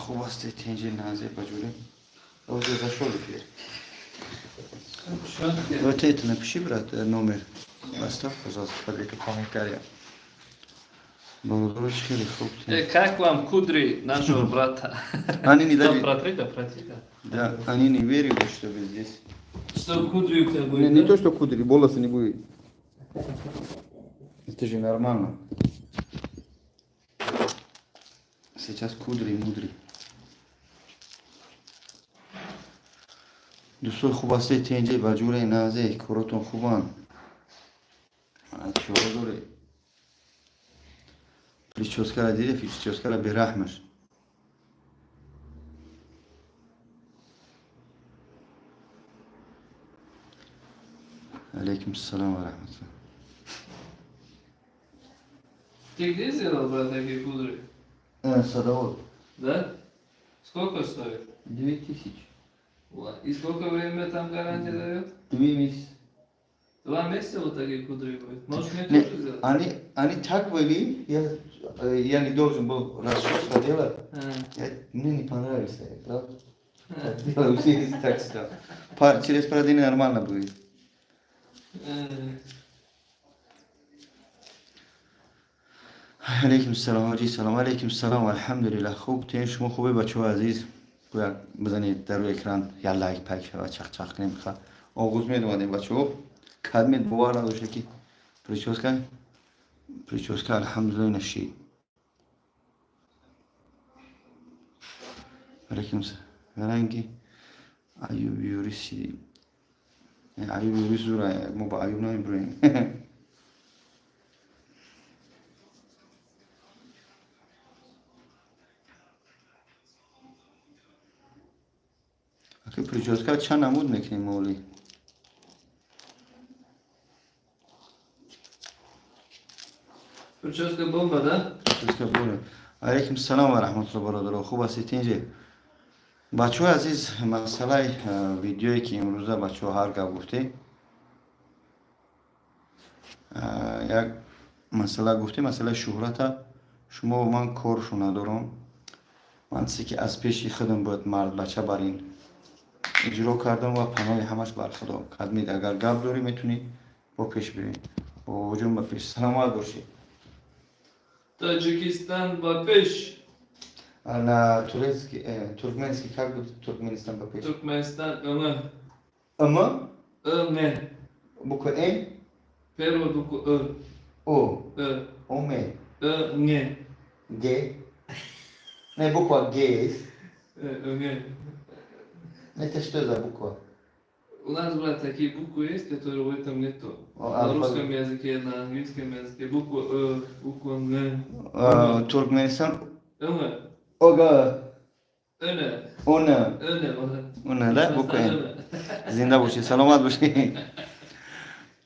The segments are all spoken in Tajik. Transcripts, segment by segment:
Хуб ҳастед, тинҷи, назе, ба ҷурӣ? Уже зашел эфир. Вот это напиши, брат, номер. Оставь, пожалуйста, под это комментария. Бародарош, хеле хуб. Как вам кудри нашего брата? Они не Да, даже. Протри, да, протри, да. Да, они не верили, чтобы здесь. Что кудри у тебя будет, Не, не да? то, что кудри, волосы не будет. Это же нормально. Сейчас кудри мудри. Дӯстои, хуб ҳастед, тинҷе, ба ҷуре, назе, коротон хубанд? Чиҳо доред? Прическара диде, прическара бераҳмаш. Алейкум салом ва раҳматуллоҳ. Ты где сделал, брат, такие кудри? Садовод. Да? Сколько стоит? 2000. И сколько время там гарантия дает? 2 месяца. 2 месяца вот такие кудри будет? Может, мне Не, тоже сделать? они так были, я не должен был расческу делать. А, Мне не понравился, я, правда? Так делаю, все так что. Через пару дней нормально будет. Алейкум салом, ҳоҷи, салом алейкум, салом, алҳамдулиллах, хуб, тин, шумо хубе, бачаҳо азиз? Гӯяк бизанед дар рӯи экран, як лайк пак шава, чақчақ кунем. Ха, оғоз медомадем, бачаҳо, кадмед бовар надошта, ки прическа, алҳамдулилла, нашид. Алейкум ранги Аюб юриси, Аюб юрис зура, мо ба Аюб намебурем. Аки, прическа чанд намуд мекунем моли? Прическа бомба, да? Прическа бомба. Алейкум салом ва раҳматулло, бародаро, хуб ҳастед, тинҷе, бачаҳои азиз? Масъалаи видеое, ки имрӯза, бачаҳо, ҳар гап гуфтем, як масъала гуфтем, масъалаи шӯҳрата. Шумо ман коршо надорам, ман чизе ки аз пеши худам бояд мардбача бар ин иҷро кардам ва паноҳи ҳамаш бар Худо. Кадмид, агар гап дорӣ, метунӣ бо пеш бирем. Бобоҷон, ба пеш, саломат бошед. Таджикистан ба пеш. А на турецкий, туркменский как будет Туркменистан ба пеш? Туркменистан, М. М? М. Буква Н? Первую букву Э. О. Э. Оме. Э, Н. Г. Не, буква Г есть. Э, Н. Это что за буква? У нас, брат, такие буквы есть, которые в этом нету. О, На алфавит. русском языке, на английском языке. Буква Э, буква Н. А, Туркменистан. М. Ога. Н. Она. Н. Вот. Она, да? Буква Н. Н. Зинда бошед, саломат бошед.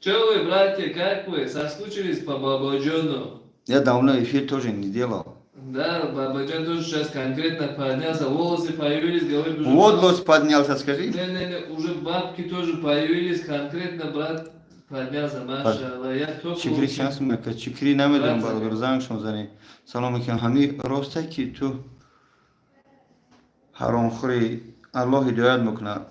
Че вы, братья, как вы? Соскучились по Бабаджану? Я давно эфир тоже не делал. Да, Бабаджан тоже сейчас конкретно поднялся, волосы появились, говорит, уже. Вот лось поднялся, скажи. Не-не-не, уже бабки тоже появились, конкретно брат поднялся, машалла. Я только. Чикри шанс мека, чикри намедонам, Брат, бародар, зангшон зани. Салом алейкум, ҳами росте, ки ту ҳаромхӯри, Аллоҳ ҳидоят мекунад.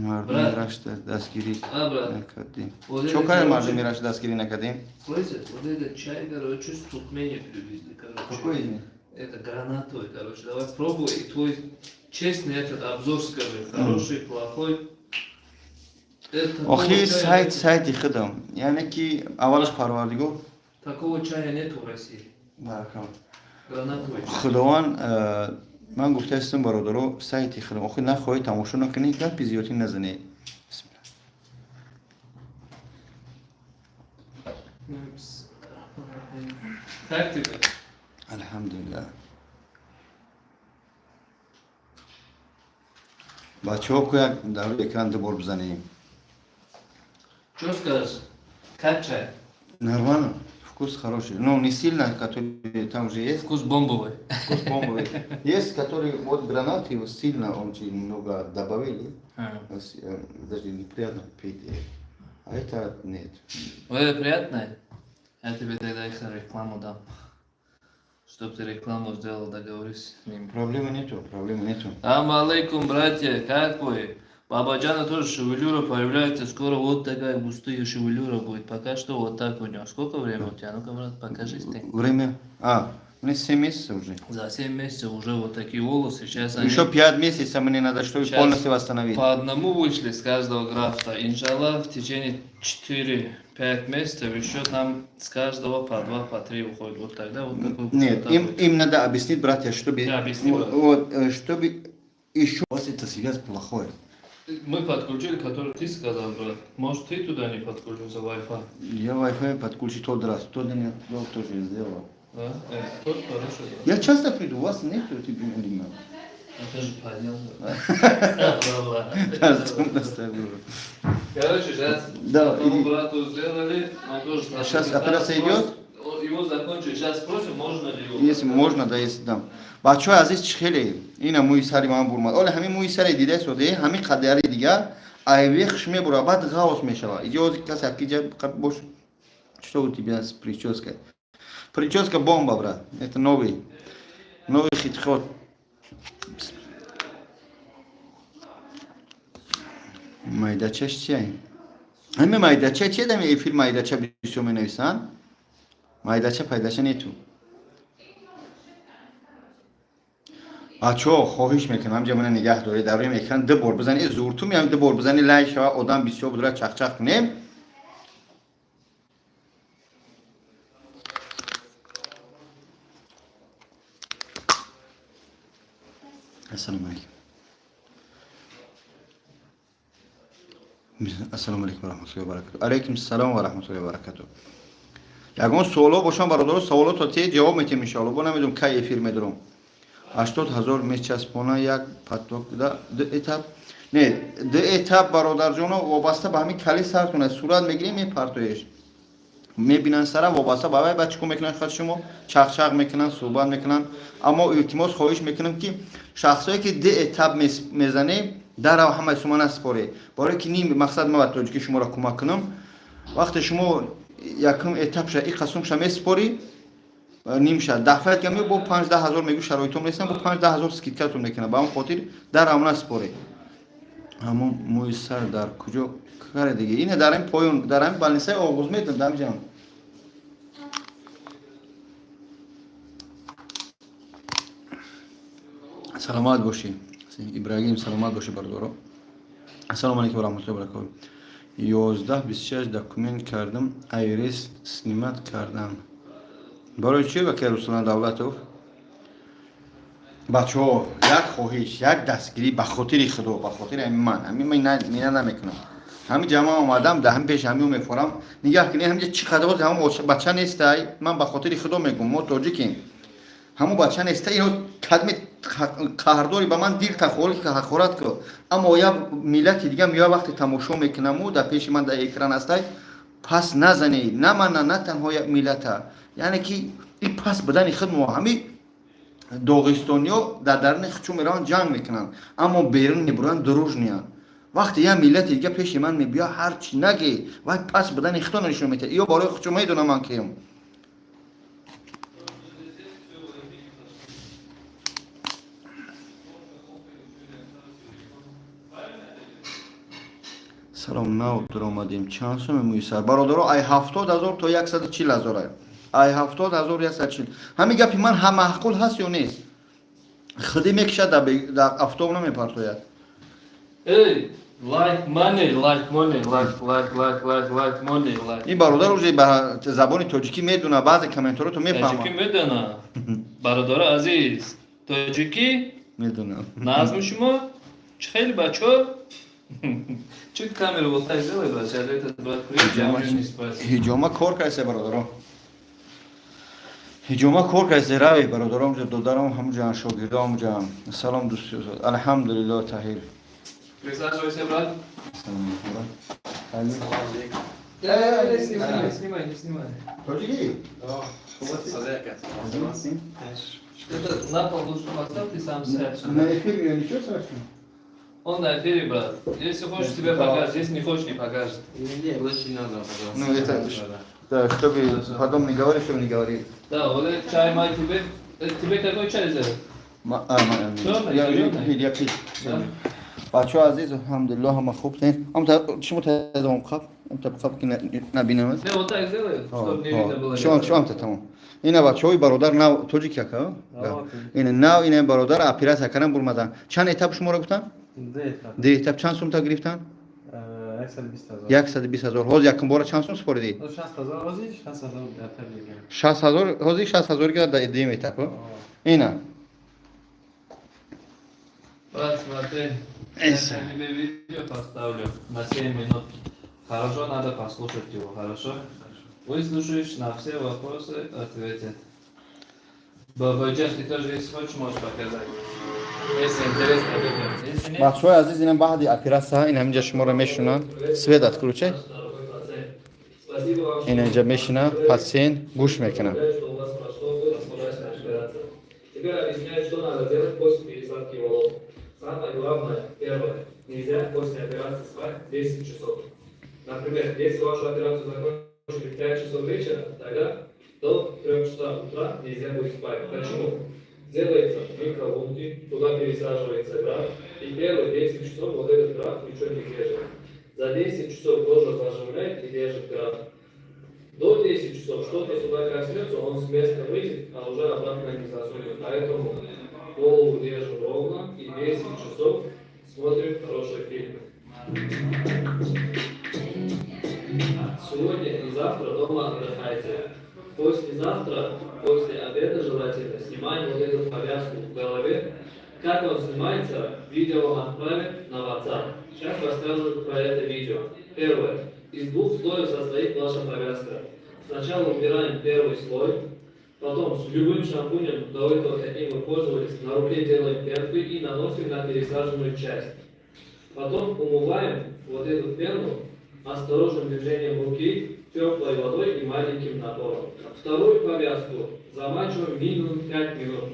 Мардуми Брат. Рашта дастгирӣ А, брат. накардем. Вот Чо это, кардем, короче, мардуми Рашта дастгирӣ накардем? Слышишь, вот этот чай, короче, с Туркмении привезли, короче. Какой из них? Это гранатовый, короче. Давай пробуй, и твой честный этот обзор скажи. Хороший, плохой. Это такого Охи чая сайт нету. Сайти худам. Яъне ки аввалаш Парвардигор Такого чая нету в России. Баракалло. Гранатовый чай. Худованд ман гуфтаистам, бародаро, сайти худам. Охи, нахоҳӣ, тамошо накунӣ, гапи зиёдӣ назанед. Бисмилла. Как тебе? Алҳамдулиллаҳ. Бачаҳо, ку як дар рӯи экран ду бор бизанем. Что скажешь? Как чай? Нормально, вкус хороший. Ну, не сильно, который там же есть. Вкус бомбовый. Вкус бомбовый. Есть, который вот гранат, его сильно очень много добавили. Даже неприятно пить. А это нет. Вот это приятное? Я тебе тогда их рекламу дам. Чтоб ты рекламу сделал, договорись с ним. Проблемы нету, проблемы нету. Салам алейкум, братья, как вы? Бабаджана тоже шевелюра появляется, скоро вот такая густая шевелюра будет. Пока что вот так у него. Сколько времени у тебя? Ну-ка, брат, покажись ты. Время? А, мне 7 месяцев уже. За 7 месяцев уже вот такие волосы. Сейчас они Еще 5 месяцев мне надо, чтобы Щас полностью восстановить. по одному вышли с каждого графта. Иншаллах, в течение 4-5 месяцев еще там с каждого по 2, по 3 уходит. Вот тогда вот такой Нет, густота им, будет. им надо объяснить, братья, чтобы... Я объясню, брат. Вот, чтобы еще... У вас это связь плохой. Мы подключили, который ты сказал, брат. Может, ты туда не подключился, Wi-Fi? Я Wi-Fi подключил тот раз, тот день я тоже сделал. Да? Тот хороший, брат. Я часто приду, у вас нету, типа, не Я тоже поднял. Короче, сейчас Да, тому иди. брату сделали, он тоже с Сейчас нашим операция спросит. идет? Его закончили. Сейчас спросим, можно ли его. Если можно, да, если дам. Бачаҳои азиз, чӣ хеле ина мӯи сари ман бурмад. Оле ҳамин мӯи саре дида соде, ҳамин қадари дигар айвехш мебура, баъд ғавс мешава. Иҷо ҳозир касе акиҷа бош. Что у тебя с прической? Прическа бомба, брат. Это новый хит-ход. Майдачаш чия? Ҳамин майдача чия? Дами эфир майдача бисёр менависанд. Майдача пайдача нету. Бачаҳо, хоҳиш мекунам, ҳамҷа мана нигаҳ доред, дар рӯи экран ду бор бизани, зурту меам, ду бор бизани, лай шава, одам бисёр будра, чақчақ кунем. Ассалому алейкум. Ассалому алейкум ва раҳматуллоҳи ва баракатуҳ. Алейкум салом ва раҳматуллоҳи ва баракатуҳ. Ягон суоло бошам, бародаро, саволото те ҷавоб метиҳем, иншоалло. Бо намедонам, кай эфир медорам. 80 000 мечаспона як поток да ду этап. Не, ду этап, бародарҷоно, вобаста ба ҳамин кали сартона сурат мегирем, мепартоеш. Мебинанд сара, вобаста ба вай, баъд чӣ кор мекунанд, хат шумо чақчақ мекунанд, суҳбат мекунанд. Аммо илтимос, хоҳиш мекунам, ки шахсое ки ду этап мезанем, дарав ҳамаи сума наспоред. Барое ки ним мақсад ма ба тоҷикӣ шуморо кӯмак кунам. Вақте шумо якум этапша и қасумша месупорӣ, нимша дафъат ка бо 5-10 ҳазор мегӯ, шароитом нестам, бо 5-10 ҳазор скидкатон мекунам. Ба он хотир дарав наспоред. Ҳамон мӯи сар дар куҷо каре диге? Ина дар ин поён, дар ҳамин балнисаи оғоз медам, дар ҳамин ҷам. Саломат бошӣ, Ибрагим, саломат бошӣ, бародаро. Ассалому алейкум ва раҳматуллоҳи ва баракатуҳ. 11 26 документ кардам, айрес снимать кардам. Барои чӣ, вакил Руслан Давлатов? Бачаҳо, як хоҳиш, як дастгирӣ, ба хотири Худо, ба хотири ҳамин ман, ҳамин ман мина намекунам. Ҳамин ҷамъа омадам, дар ҳамин пеш ҳамин мефорам. Нигаҳ кунед, ҳаминҷа чӣ қадар боз ҳамон бача нестай. Ман ба хотири Худо мегӯм, мо тоҷикем. Ҳамон бача неста, ино кадми қаҳрдори ба ман дил тахоли ҳақорат ку. Аммо як миллати дига меоя, вақте тамошо мекунаму дар пеши ман дар экран ҳастай, пас назанед, на мана, на танҳо як миллата. Яъне ки и пас будани худ мо ҳамин доғистониё дар даруни худшон мераванд, ҷанг мекунанд, аммо берун мебуранд, дружныянд. Вақте як миллати дига пеши ман мебиёд, ҳар чӣ наге, вай пас будани худтонро нишон медиҳад. Ё барои худшон медонам ман кием. Салом, нав дуромадем. Чанд суми мӯи сар, бародаро? Ай 70 000 то 140 000, ай 70 000, 140. Ҳамин гапи ман ҳам маъқул ҳаст ё нест? Худӣ мекушад, дар афтоб намепартояд. Эй, like money, like money, like, like, like, like, like money, like. Ин бародар уже ба забони тоҷикӣ медона, баъзе комментарото Тоҷикӣ мефаҳмад. медона. Бародари азиз, тоҷикӣ Медонам. Назми шумо? Чӣ хеле, бачо? Чуть камеру вот так сделай, брат, сейчас этот брат приедет, я уже не спросил. Ҳиҷома кор кардесе, бародаро, ҳиҷома кор кардесе. Рави, бародаром, додарам ҳамуҷан, шогирдам ҳамуҷан. Салом, дӯсти, алҳамдулилло, Таҳир. Присаживайся, брат. Салом. Не снимай, не снимай, не снимай. Тоҷикӣ. Это на пол лучше поставь, ты сам сядь сюда. На эфир ничего страшного? Он на эфире, брат. Если хочешь, тебе покажет, если не хочешь, не покажет. Не, лучше не надо, пожалуйста. Ну, это- Да, чтобы потом не говорили, чтобы не говорили. Да, вот этот чай май тебе. Тебе какой чай сделать? Чёрный, зелёный? Я пить. Бачаҳо азиз, алҳамдулиллоҳ, ҳама хуб. Шумо тазом қаб, қаб ки набинамад. Не, вот так сделай, чтобы не видно было. Шумо шумо тамом. Ина бачаҳои бародар нав тоҷик яка. Ина нав ина бародар операция кардан бурмадан. Чанд этап шуморо гуфтан? Ду этап. Чанд сумта гирифтан? 120 000. Ҳозир якум бора чанд сум супоридӣ? 60 000. Ҳозир 60 000 га дуюм этап. Ина. Брат, смотри, я тебе видео поставлю на 7 минут. Хорошо, надо послушать его, хорошо? Выслушаешь, на все вопросы ответит. Бабаджан, ты тоже, если хочешь, можешь показать. Если интересно людям. Если нет. Бачаҳои азиз, инам баъди операция ин ҳаминҷа шуморо мешунанд. Свет отключай. Ин инҷа мешина, пациент гӯш мекунад. Теперь объясняю, что надо делать после пересадки волос. Самое главное, первое, нельзя после операции спать 10 часов. Например, если вашу операцию закончили в 5 часов вечера, тогда до 3 часа утра нельзя будет спать. Почему? Делается микролунки, туда пересаживается графт, и первые 10 часов вот этот графт ничего не держит. За 10 часов кожа заживляет и держит графт. До 10 часов что-то сюда коснется, он с места выйдет, а уже обратно не засунет. Поэтому голову держим ровно и 10 часов смотрим хорошие фильмы. Сегодня и завтра дома отдыхайте. Послезавтра, после обеда желательно, снимаем вот эту повязку в голове. Как он снимается, видео вам отправят на WhatsApp. Сейчас расскажу про это видео. Первое. Из двух слоев состоит ваша повязка. Сначала убираем первый слой, потом с любым шампунем, до этого каким вы пользовались, на руке делаем пенку и наносим на пересаженную часть. Потом умываем вот эту пену осторожным движением руки, теплой водой и маленьким напором. Вторую повязку замачиваем минимум 5 минут,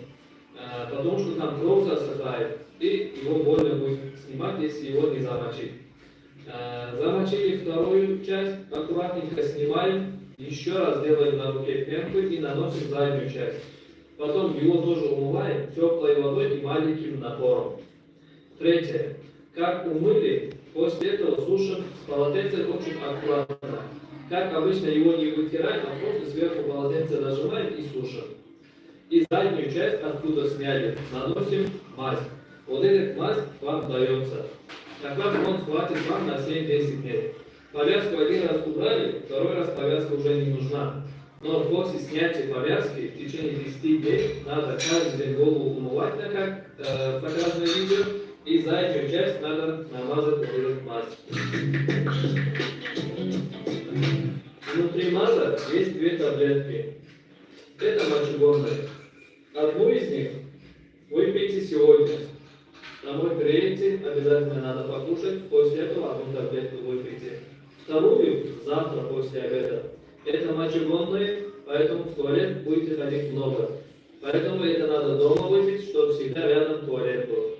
потому что там кровь засыхает, и его больно будет снимать, если его не замочить. Замочили вторую часть, аккуратненько снимаем, еще раз делаем на руке пенку и наносим заднюю часть. Потом его тоже умываем теплой водой и маленьким напором. Третье. Как умыли, после этого сушим с полотенцем очень аккуратно. Как обычно, его не вытираем, а просто сверху полотенце нажимаем и сушим. И заднюю часть, откуда сняли, наносим мазь. Вот этот мазь вам дается. Как раз он хватит вам на 7-10 дней. Повязку один раз убрали, второй раз повязка уже не нужна. Но после снятия повязки в течение 10 дней надо каждый день голову умывать, так как показано в видео, и заднюю часть надо намазать вот этот мазь. Внутри маза есть две таблетки. Это мочегонные. Одну из них выпейте сегодня. Домой приедете, обязательно надо покушать, после этого одну таблетку выпейте. Вторую завтра после обеда. Это мочегонные, поэтому в туалет будете ходить много. Поэтому это надо дома выпить, чтобы всегда рядом туалет был.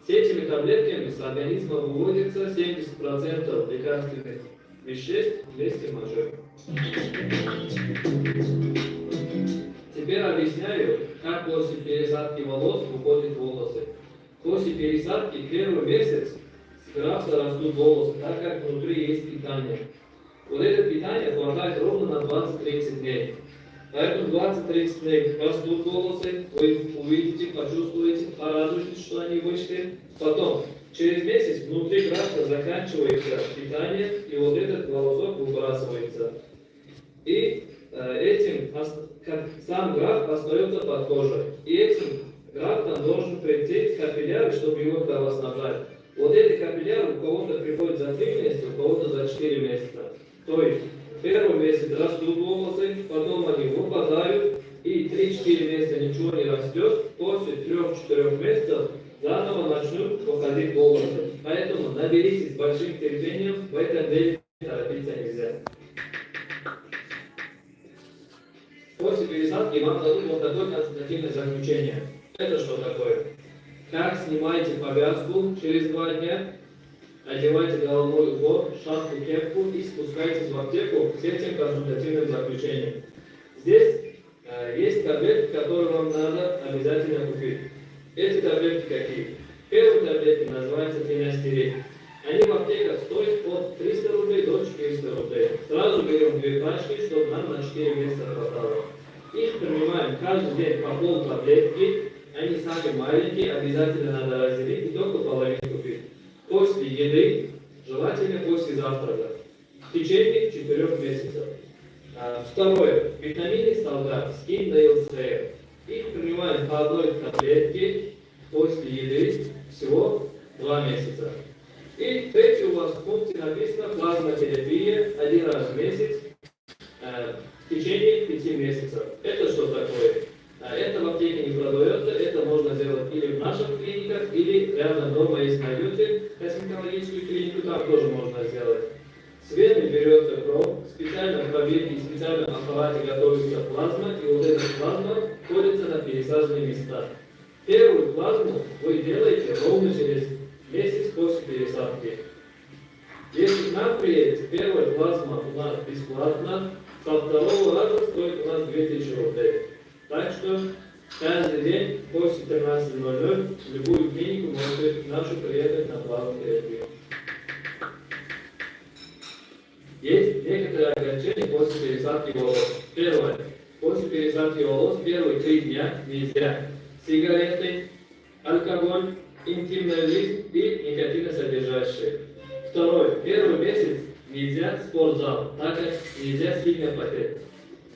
С этими таблетками с организма выводится 70% лекарственных веществ вместе с мочой. Теперь объясняю, как после пересадки волос уходят волосы. После пересадки первый месяц с графта растут волосы, так как внутри есть питание. Вот это питание хватает ровно на 20-30 дней. Поэтому 20-30 дней растут волосы, вы их увидите, почувствуете, порадуетесь, что они вышли. Потом, через месяц внутри графта заканчивается питание, и вот этот волосок выбрасывается. И этим, как сам графт остается под кожей. И этим графтом должен прийти капилляр, чтобы его кровоснабжать. Вот эти капилляры у кого-то приходят за 3 месяца, у кого-то за 4 месяца. То есть первый месяц растут волосы, потом они выпадают, и 3-4 месяца ничего не растет. После 3-4 месяцев заново начнут выходить волосы. Поэтому наберитесь большим терпением, в этом деле торопиться нельзя. После пересадки вам дадут вот такое консультативное заключение. Это что такое? Как снимаете повязку через 2 дня, одевайте головной убор, шапку, кепку и спускайтесь в аптеку с этим консультативным заключением. Здесь Есть таблетки, которые вам надо обязательно купить. Эти таблетки какие? Первые таблетки называются финастерид. Они в аптеках стоят от 300 рублей до 400 рублей. Сразу берем две пачки, чтобы нам на 4 месяца хватало. Их принимаем каждый день по пол таблетки. Они сами маленькие, обязательно надо разделить и только половинку пить. После еды, желательно после завтрака. В течение 4 месяцев. Второе. Витамины Солдат, Skin Nails Hair. Их принимаем по одной таблетке после еды всего 2 месяца. И третье, у вас в пункте написано плазмотерапия один раз в месяц в течение 5 месяцев. Это что такое? Это в аптеке не продается, это можно сделать или в наших клиниках, или рядом дома, если найдете косметологическую клинику, там тоже можно сделать. С вены берется кровь, в специальном пробирке, в специальном аппарате готовится плазма, и вот эта плазма вводится на пересаженные места. Первую плазму вы делаете ровно через месяц после пересадки. Если к нам приедете, первая плазма у нас бесплатно, со второго раза стоит у нас 2000 рублей. Так что каждый день после 13:00 в любую клинику можете нашу приехать на плазмотерапию. Есть некоторые ограничения после пересадки волос. Первое. После пересадки волос первые 3 дня нельзя сигареты, алкоголь, интимная жизнь и никотиносодержащие. Второе. Первый месяц нельзя спортзал, так как нельзя сильно потеть.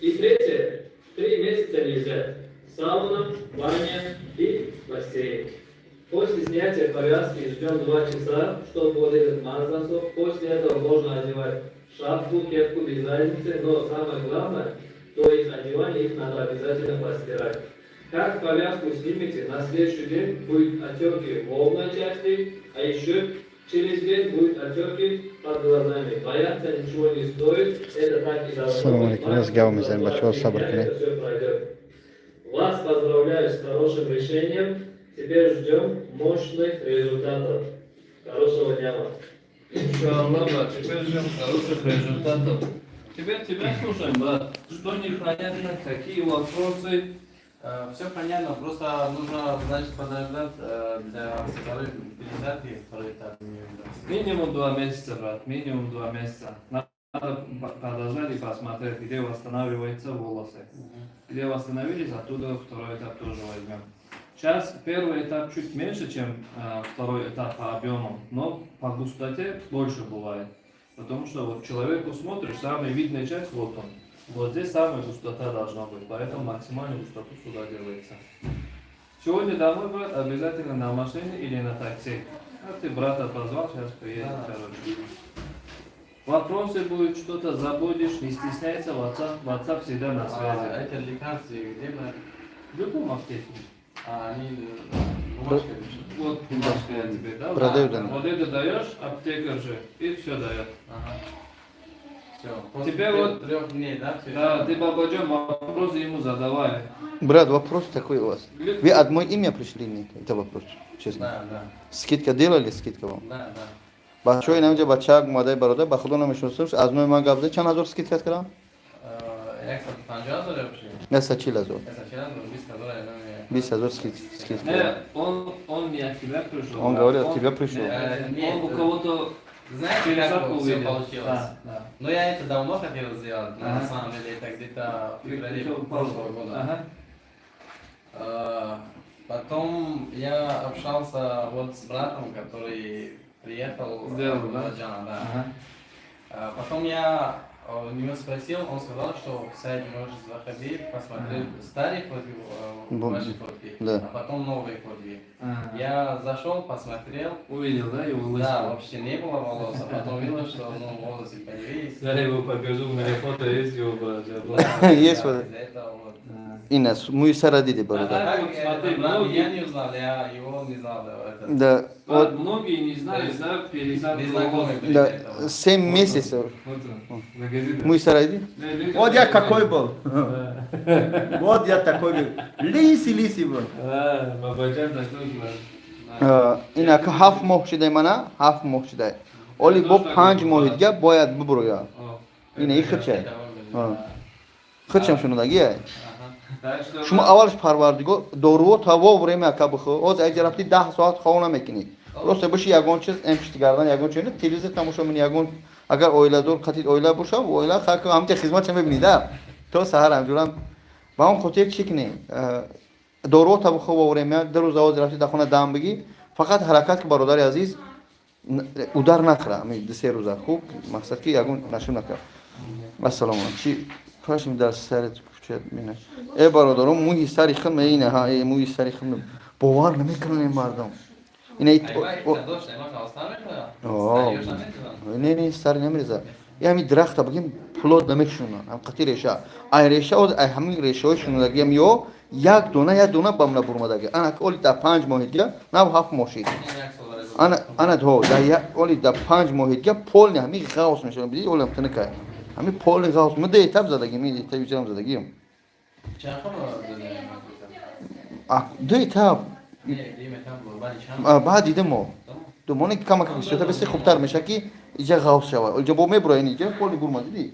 И третье. 3 месяца нельзя сауна, баня и бассейн. После снятия повязки ждем 2 часа, чтобы вот этот мазь засох. После этого можно одевать шапку, кепку, без разницы, но самое главное, до их одевания их надо обязательно постирать. Как повязку снимете, на следующий день будет отеки в лобной части, а еще через день будет отеки под глазами. Бояться ничего не стоит, это так и должно Салам быть. алейкум, аз гав мезанем, бачаҳо, сабр кунед. Это все пройдет. Вас поздравляю с хорошим решением. Теперь ждем мощных результатов. Хорошего дня вам. Иншаллах, брат, теперь ждем хороших результатов. Теперь тебя слушаем, брат. Что непонятно, какие вопросы? Все понятно, просто нужно, значит, подождать для второй пересадки, второй этап имею в виду. Минимум 2 месяца, брат, минимум 2 месяца. Надо подождать и посмотреть, где восстанавливаются волосы. Где восстановились, оттуда второй этап тоже возьмем. Сейчас первый этап чуть меньше, чем второй этап по объему, но по густоте больше бывает. Потому что вот человеку смотришь, самая видная часть вот он. Вот здесь самая густота должна быть, поэтому максимальную густоту сюда делается. Сегодня домой, брат, обязательно на машине или на такси. А ты брата позвал, сейчас приедет, Да. короче. Вопросы будут, что-то забудешь, не стесняйся, WhatsApp, WhatsApp всегда на связи. А эти лекарства где брать? В любом аптеке. А, они бумажка или что? Вот бумажка я тебе дал. Продают они. Вот это даешь аптекарше, и все дает. Ага. Все. После Теперь вот- 3 дней, да? Всё Да, это? ты, Бабаджан, вопросы ему задавали. Брат, вопрос такой у вас. Вы от мое имя пришли? Нет? Это вопрос, честно. Да. Скидка делали, скидка вам? Да. Бачаҳои намиҷа бачаак омадаи бародар, ба худо намешиносам, аз номи ман гап зад, чанд ҳазор скидка кардам? 150 ҳазор вообще? 140 ҳазор. 140 ҳазор, 20 ҳазор, я знаю. 20 ҳазор скидка. Не, он не от тебя пришел. Он брат. говорит, от тебя пришел. Не, Нет, он у кого-то Знаете, как пересадку вот всё увидел. получилось? Да. Но я это давно хотел сделать, но Ага. на самом деле это где-то в феврале Ещё прошлого года. Потом я общался вот с братом, который приехал Сделал, да? Азербайджана, да. Потом я у него спросил, он сказал, что в сайт можешь заходить, посмотреть старые фотки, ваши фотки, а потом новые фотки. Я зашел, посмотрел, Увидел, да, его да, лысину? Вообще не было волос, а потом видел, что, ну, волосы появились. Я его покажу, у меня фото есть его, брат. Я просто- Есть Да, вот. из-за этого вот. Ин аст мӯи сара диди, бародар. А так вот Так, смотри, брат многие, меня не узнал, я его не знал. Да, это. Да. брат, Вот. Многие не знали, да, пересадку Незнакомый волос. были Да, до этого. 7 месяцев. Вот он, загози, да. Мӯи сара диди. Не, видишь, Вот я да, какой был. Да. Вот я такой был. Лысый, лысый был. А, Бабаджан такой, брат. Да. Ин ака 7 моҳ шудай, мана 7 моҳ шудай, оли бо 5 моҳи дига бояд бубуроя. О. Ина и худчай Это выглядит, да. худчам шунудагия. Ага. Так что, Шумо аввалш парвардигор доруо та вовремя ака бихӯ. Ҳозир аҷа рафти, 10 соат хов намекунӣ. Просто биши, ягон чиз эм пишти гардан, ягон чиз телевизор тамошо мекунӣ, ягон агар оиладор қатид оила бошам, оила хак ҳамта хизматша мебинӣ да то саҳар ҳамҷурам. Ба он хотир чӣ кунӣ? Доруо та бихӯ вовремя. 2 рӯз ҳозир рафти, дар хона дам бигӣ, фақат ҳаракат ки, бародари азиз, удар нахӯра ҳамин 2-3 рӯза. Хуб, мақсад ки ягон нашум накард. Ассалому алайкум. Чи пашм дар сарат кучат мина? Э, бародарон, мӯи сари худм ина ҳа, э, мӯи сари худм, бовар намекунанд ин мардум. Ина. Не, не, сари намереза. И ҳамин дарахта бигем, плод намешунанд, ҳам қати реша. Ай реша, ай ҳамин решаҳои шунадагиам ё як дона, як дона ба мана бурмадаги. Ана оли дар 5 моҳи дига, нав 7 моҳ шид. Ана, ана ҳо, дар оли дар 5 моҳи дига полный ҳамин ғавс мешавад. Биди, олам тинакай. Ҳамин полный ғавс. Ма ду этап задагим, ин этап иҷрам задагим. Ду этап. Баъд дида мо. Ду моне ки камака бисёрта беси хубтар мешавад, ки иҷа ғавс шавад. Иҷа бо мебура, ин иҷа полный бурма, диди?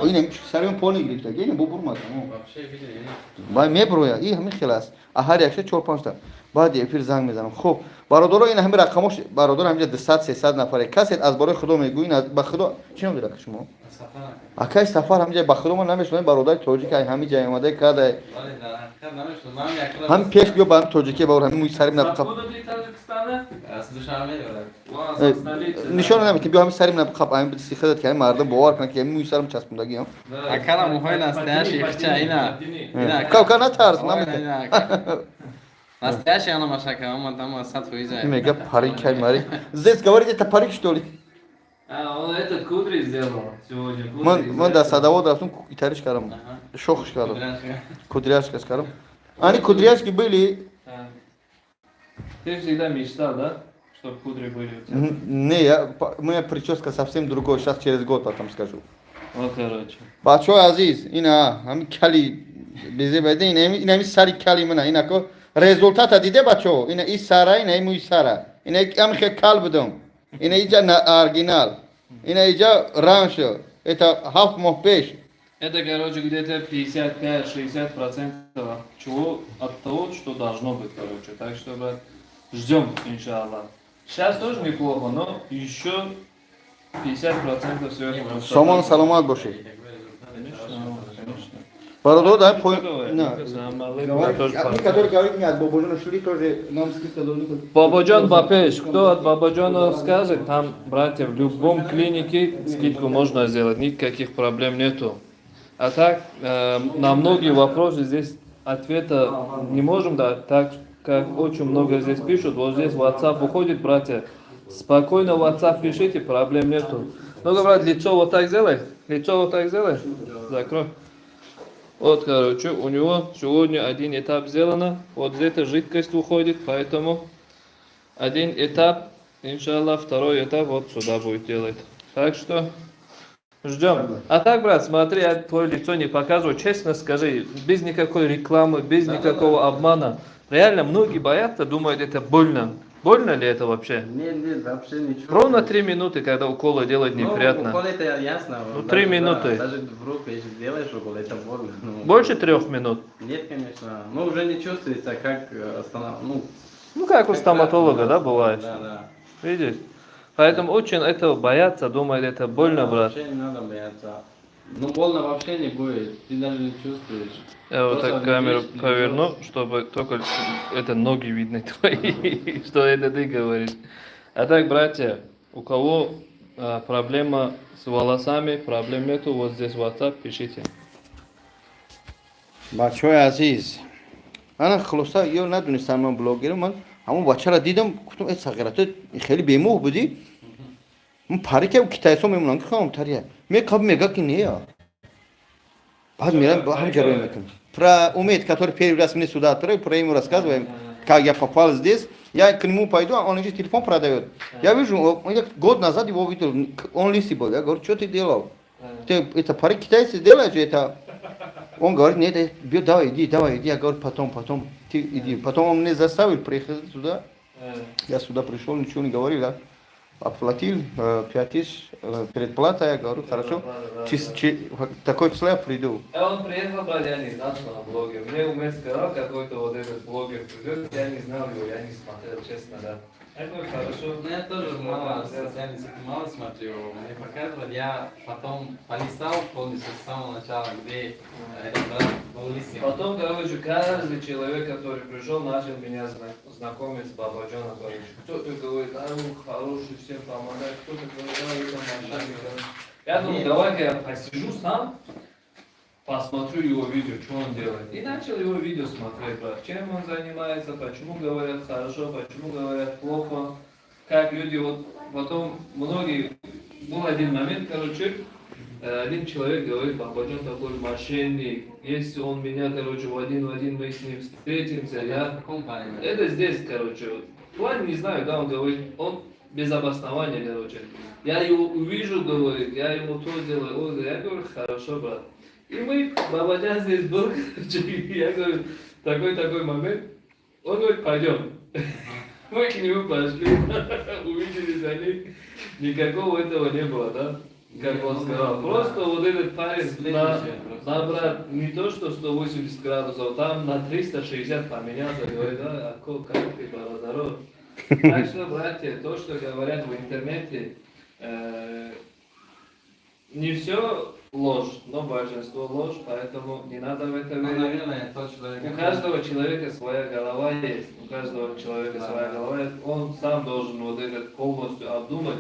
Ин сари он полный гирифтаги, ин бо бурма. Бай мебуроя, и ҳамин хел аст. А ҳар якша чор панҷта. Баъди эфир занг мезанам. Хуб, бародаро, ин ҳамин рақамош, бародаро, ҳаминҷа 200, 300 нафаре. Касе аз барои Худо мегӯ, ба Худо, чӣ ном дорад шумо? Акай Сафар. Ҳаминҷа, ба Худо, ман намешунавам, бародари тоҷик ай ҳамин ҷай омада кадай. Ҳам пеш биё ба ҳам тоҷикӣ, ба ҳамин мӯи сарим набқаб. Нишона намекунӣ, биё ҳамин сарим набқаб, ҳамин сихадат, ки ҳамин мардум бовар кунанд, ки ҳамин мӯи сарим часпондагӣ. Акара мӯҳои настоящий ихча ина. Ка, ка, натарс, намекунӣ. Настоящий она машака, он там 100%. Мега парик кай мари. Здесь говорит, это парик, что ли? А, он этот кудри сделал сегодня. Ман дар садовод рафтум, итариш кардам. Шохш кардам. Кудряшка кардам. Они кудряшки были. Ты всегда мечтал, да? Чтобы кудри были у тебя? Не, моя прическа совсем другой. Сейчас через год потом скажу. Вот, короче. Бачаҳои азиз, ина ҳамин кали безе байда, ина ҳамин сари кали мана, инако результата диде, бачаҳо, ина и сара, ина и мӯи сара, ина ҳамин хел кал будам, ина иҷа оригинал, ина иҷа раньше, это 7 моҳ пеш. Это, короче, где-то 55-60% чего от того, что должно быть, короче. Так что, брат, ждем, иншаллах. Сейчас тоже неплохо, но еще 50% сверху. Сомон саломат бошед. Конечно, конечно. Бародар, дай по На. Который говорит, мне от Бободжона шли, тоже нам скидка должны быть. Бабаджан Бапеш, кто от Бабаджана скажет, там, братья, в любом клинике скидку можно сделать, никаких проблем нету. А так, на многие вопросы здесь ответа не можем дать, так как очень много здесь пишут. Вот здесь WhatsApp уходит, братья, спокойно WhatsApp пишите, проблем нету. Ну-ка, брат, лицо вот так сделай, лицо вот так сделай, закрой. Вот, короче, у него сегодня один этап сделано, вот где-то жидкость уходит, поэтому один этап, иншаллах, второй этап вот сюда будет делать. Так что ждем. А так, брат, смотри, я твое лицо не показываю, честно скажи, без никакой рекламы, без никакого обмана. Реально, многие боятся, думают, это больно. Больно ли это вообще? Нет, нет, вообще ничего. Ровно 3 минуты, когда уколы делать, неприятно. Ну, укол это ясно. Ну, Даже, три да, минуты. Даже в руку, если сделаешь укол, это больно. Ну, Больше 3 минут? Нет, конечно. Ну, уже не чувствуется, как ну, Ну, как у как стоматолога, да, бывает? Да. Видишь? Поэтому очень этого боятся, думают, это больно, Да, брат. вообще не надо бояться. Ну, больно вообще не будет, ты даже не чувствуешь. Я вот Просто так камеру лежишь, поверну, лежишь. чтобы только это ноги видны твои, что это ты говоришь. А так, братья, у кого проблема с волосами, проблем нету, вот здесь WhatsApp, пишите. Бачаҳои азиз, ана хулоса, ё надонистам ман блогерам. Ман ҳамон бачаро дидам, гуфтам: «Э, сағира, ту хеле бемӯҳ будӣ». Ман парике китайсо мемонам, ки хам тария мекаб, мега ки нея. Баъд мерам, ҳам ҷароӣ мекунам. Про Умед, который первый раз мне сюда отправил, про ему рассказываем, как я попал здесь. Я к нему пойду, он же телефон продает. Я вижу, я год назад его видел, он лысый был. Я говорю: «Что ты делал? Ты это парик китайцы делаешь это?» Он говорит: «Нет, давай, иди, давай, иди». Я говорю: «Потом, потом, ты иди». Потом он мне заставил приехать сюда. Я сюда пришел, ничего не говорил, да. Оплатил 5000 предплата, я говорю, хорошо, Предплата, да, да. Такое число я приду. А он приехал, брат, я не знал, что он блогер. Мне Умед сказал, какой-то вот этот блогер придет, я не знал его, я не смотрел, честно, да. Я говорю, хорошо. Ну, я тоже мало социальные сети мало смотрю, мне показывали, я потом полистал полностью с самого начала, где этот брат был лысым. Потом, короче, каждый человек, который пришел, начал меня знакомить с Бабаджаном, короче. Кто-то говорит, а он хороший, всем помогает, кто-то говорит, а это мошенник. Я думаю, давай-ка я посижу сам, посмотрю его видео, что он делает. И начал его видео смотреть, брат, чем он занимается, почему говорят хорошо, почему говорят плохо, как люди, вот потом многие, был один момент, короче, один человек говорит, Бабаджан такой мошенник, если он меня, короче, в один мы с ним встретимся, я. В каком плане? Это здесь, короче, вот. В плане не знаю, да, он говорит, он без обоснования, короче. Я его увижу, говорит, я ему то сделаю, он, я говорю, хорошо, брат. И мы, Бабаджан здесь был, короче, я говорю, такой-такой момент. Он говорит, пойдем. Мы к нему пошли, увидели за ним, никакого этого не было, да? Как он Ну, сказал, да. просто вот этот парень Сплетничает просто. на, брат, не то что 180 градусов, там на 360 поменялся, говорит, да, а как ты, здоров. Так что, братья, то, что говорят в интернете, не все ложь, но большинство ложь, поэтому не надо в это Ну, верить. наверное, тот человек, У который- каждого человека своя голова есть, у каждого человека своя голова есть, он сам должен вот это полностью обдумать,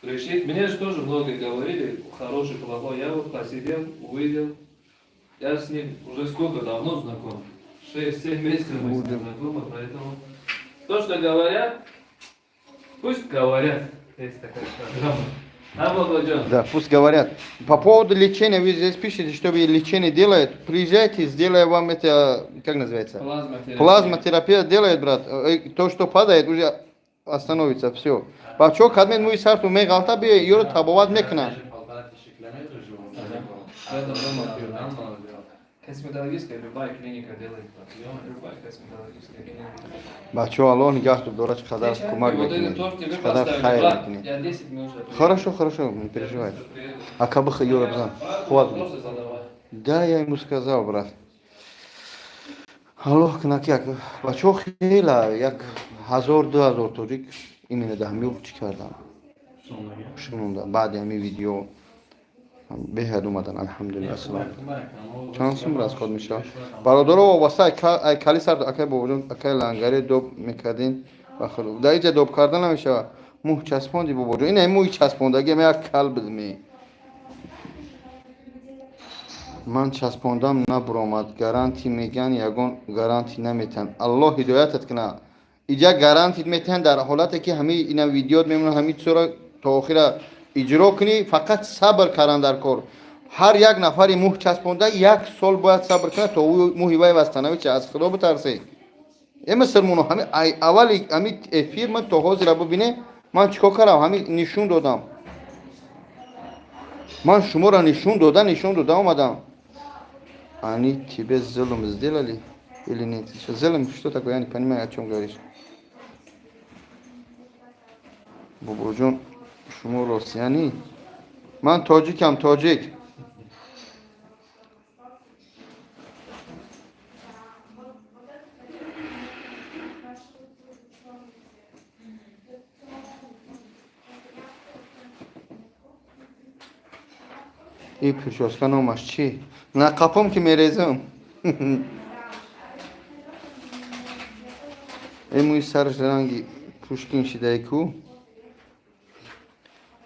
решить. Мне же тоже много говорили, хороший, плохой, я вот посидел, увидел, я с ним уже сколько давно знаком, 6-7 месяцев мы с ним знакомы, поэтому то, что говорят, пусть говорят, есть такая программа. А, Бабаджан? Да, пусть говорят. По поводу лечения, вы здесь пишете, что вы лечение делают. Приезжайте, сделаю вам это, как называется? Плазмотерапия. Плазмотерапия делает, брат. То, что падает, уже остановится, все. Бачо, кадмен муи сарту меғалта би, ёро табоват мекна. Я же 1500 километров живу. Рядом дома пью, да? Там надо делать. Косметологическая любая клиника делает. Любая косметологическая клиника. Бачо, Аллоҳ нигаҳту дора, чӣ қадар кӯмак Вот этот мекунед. торт тебе Чӣ қадар поставили, хайр брат. мекунед. Я 10 минут уже приеду. Хорошо, хорошо, не переживай. Я быстро приеду. Ака бихи ёро бизан. Қувват. Вопросы задавай. Да, я ему сказал, брат. Аллоҳ кунад, ки як бачаҳо хела як ҳазор, 2000 тоҷик именно да ҳамин чӣ кардам, шунонда. Баъди ҳамин видео беҳад омадан, алҳамдулилла. Ассалом, чанд сум расход мешавад, бародаро, вобаста ай кали сар, акай Бобоҷон, акай Лангари доб мекардин ба худ, дар иҷа доб карда намешавад. Мӯҳ часпонди, Бобоҷон, ин мӯи часпондаги як кал бидме. Ман часпондам, набуромад, гарантӣ меган, ягон гарантӣ наметиҳанд. Аллоҳ ҳидоятат кунад. Иҷа гарантӣ метиҳанд дар ҳолате ки ҳамаи ина видеот мемонад, ҳамин чизоро то охира иҷро кунӣ. Фақат сабр кардан дар кор. Ҳар як нафари мӯҳ часпонда як сол бояд сабр кунад, то мӯҳи вай восстановить. Аз Худо битарсед. Э, мусулмоно, ҳами аввали ҳами эфир ман то ҳозира бубине, ман чӣ кор кардам? Ҳами нишон додам, ман шуморо нишон дода омадам. Они тебе зулм сделали или нет? Зулм что такое? Я не понимаю, о чем говоришь. Бобоҷон, шумо росиянӣ? Ман тоҷикам, тоҷик. И прическа номаш чӣ? Нақапом ки мерезам. Э, мӯи сараш ранги Пушкин шидаи ку.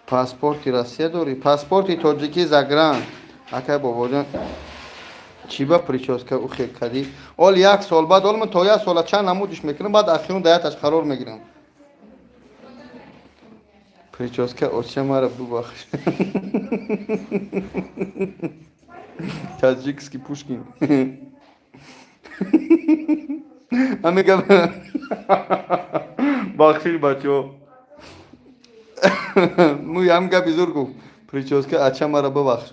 Паспорти Россия дорӣ? Паспорти тоҷикӣ, загран. Акай Бобоҷон, чӣ ба прическа ухе кадӣ? Ол як сол баъд, ол ман то як сола чанд намудиш мекунам, баъд ахирон даяташ қарор мегирам. Прическа оча мара бубахш. Таджикский Пушкин. Ҳамин бахшиш, бачаҳо. Мӯи ҳам гапи зур гуфт. Прическа ача мара бубахш.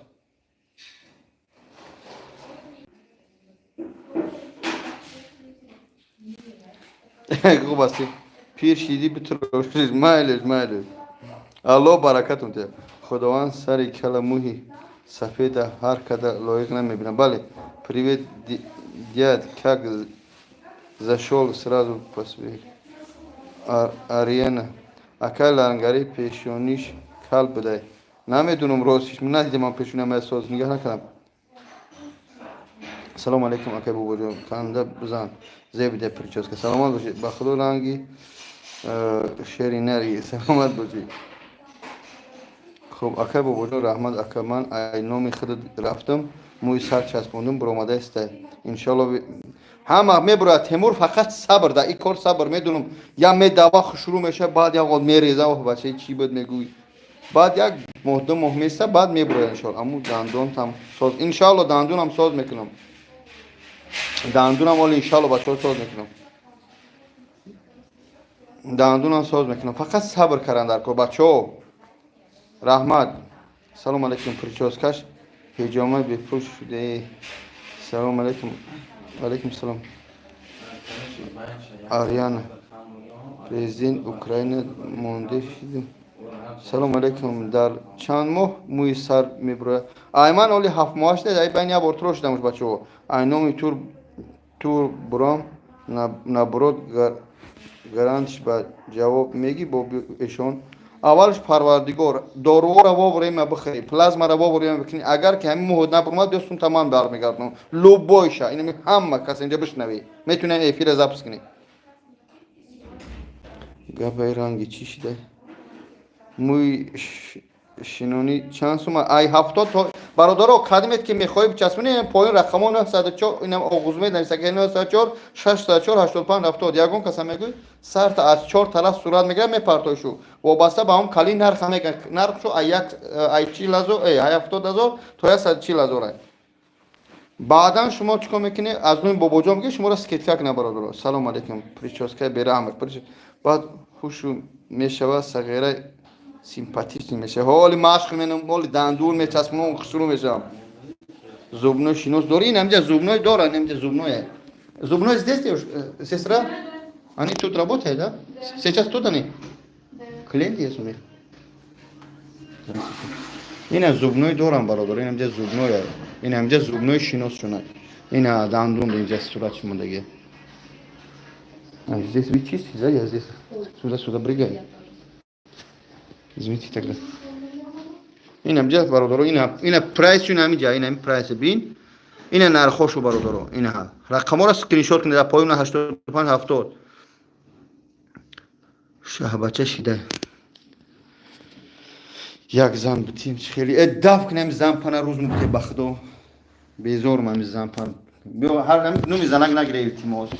Хуб аст. Пир шидӣ, битрошиш, майлеш, майлеш. Алло баракатон тия. Худованд сари кала мӯҳи сафеда ҳар када лоиқ намебинам. Бале, привет, дядь, как зашёл, сразу посвел. Ариена. Акай лангари пешониш кал будай. Намедунам ростиш, надидам ман пешонам соз нигаҳ накардам. Салому алейкум, акай бобоҷон. Канда бизан. Зебида прическа. Саломат бошед. Ба худо ранги шери нари. Саломат бошед. Хуб, акай бобоҷон, раҳмат, ака, ман ай номи худ рафтам, мӯи сар часпондум, буромада истай. Иншалло ҳама мебурояд, Темур, фақат сабр да и кор сабр медунам. Я медава шурӯъ мешавад, баъд як қод мереза, оҳ бачаи чӣ буд мегӯй. Баъд як моҳ, 2 моҳ места, баъд мебурояд иншалло. Аму дандонтам соз. Иншалло дандунам соз мекунам. Дандунам оли иншалло бачаҳо соз мекунам. Дандунам соз мекунам. Фақат сабр кардан дар кор бачаҳо. Раҳмат. Салом алейкум, прическаш ҳиҷома бепул шуде. Салом алейкум. Алейкум салом. Ариана. Президент Украина монде шидим. Салом алейкум. Дар чанд моҳ мӯи сар мебурояд? Ай ман оли 7 моҳа шуда, ай байн як бор туро шудамуш бачаҳо. Ай номи тур буром набурод гарантиш ба ҷавоб меги бо эшон. Аввалш парвардигор доруҳоро вовремя бихӯри, плазмаро вовремя бикунӣ. Агар ки ҳамин муҳот набурмад, дӯстум тамам бармегардонам. Любойша, инами ҳама кас инҷа бишнавӣ. Метавонем эфира запись кунӣ. Гапаи ранги чӣ шида? Мӯи шинонӣ чанд сума? Ай 70 то бародаро кадимет ки мехоҳӣ бичаспонӣ, поён рақамо 904, инам оғузмед нависака 904 604 85 70. Ягон каса мегӯй, сарта аз чор тараф сурат мегирад, мепартоишу. Вобаста ба он кали нарха мегӯяд. Нархшу ай як ай 40 000, ай 70 000 то 140 000 ай. Баъдан шумо чӣ кор мекунед? Аз номи бобоҷон бигӯед, шуморо скидка кунад бародаро. Салом алейкум. Прическаи бераҳм. Баъд хушу мешавад, сағира симпатичный мешавад. Ҳоли машқ менам, ҳоли дандун мечаспонам, хушрӯ мешавам. Зубной шинос дори? Ин ҳамҷа зубной дора, ин ҳамҷа зубной. Зубной здесь, сестра? Они тут работают, да? Сейчас тут они? Клиенты есть у них? Ина зубной дорам бародар, ин ҳамҷа зубной. Ин ҳамҷа зубной шинос шунад. Ина дандун инҷа сурат шумодаги. Здесь вы чистите, да? Я здесь сюда-сюда брыгаю. Извините тогда. Ина ҳамҷа бародаро, ина прайс ина ҳамиҷа, ина ҳами прайс бин. Ина нархошу бародаро, ина рақамҳоро скриншот кунед, дар поён 85 70. Шаҳбача шида. Як зан битим хеле даф кунем зан пана рӯз мубте ба худо. Безорм ами зан пан. Биё ҳар номи занак нагире илтимос.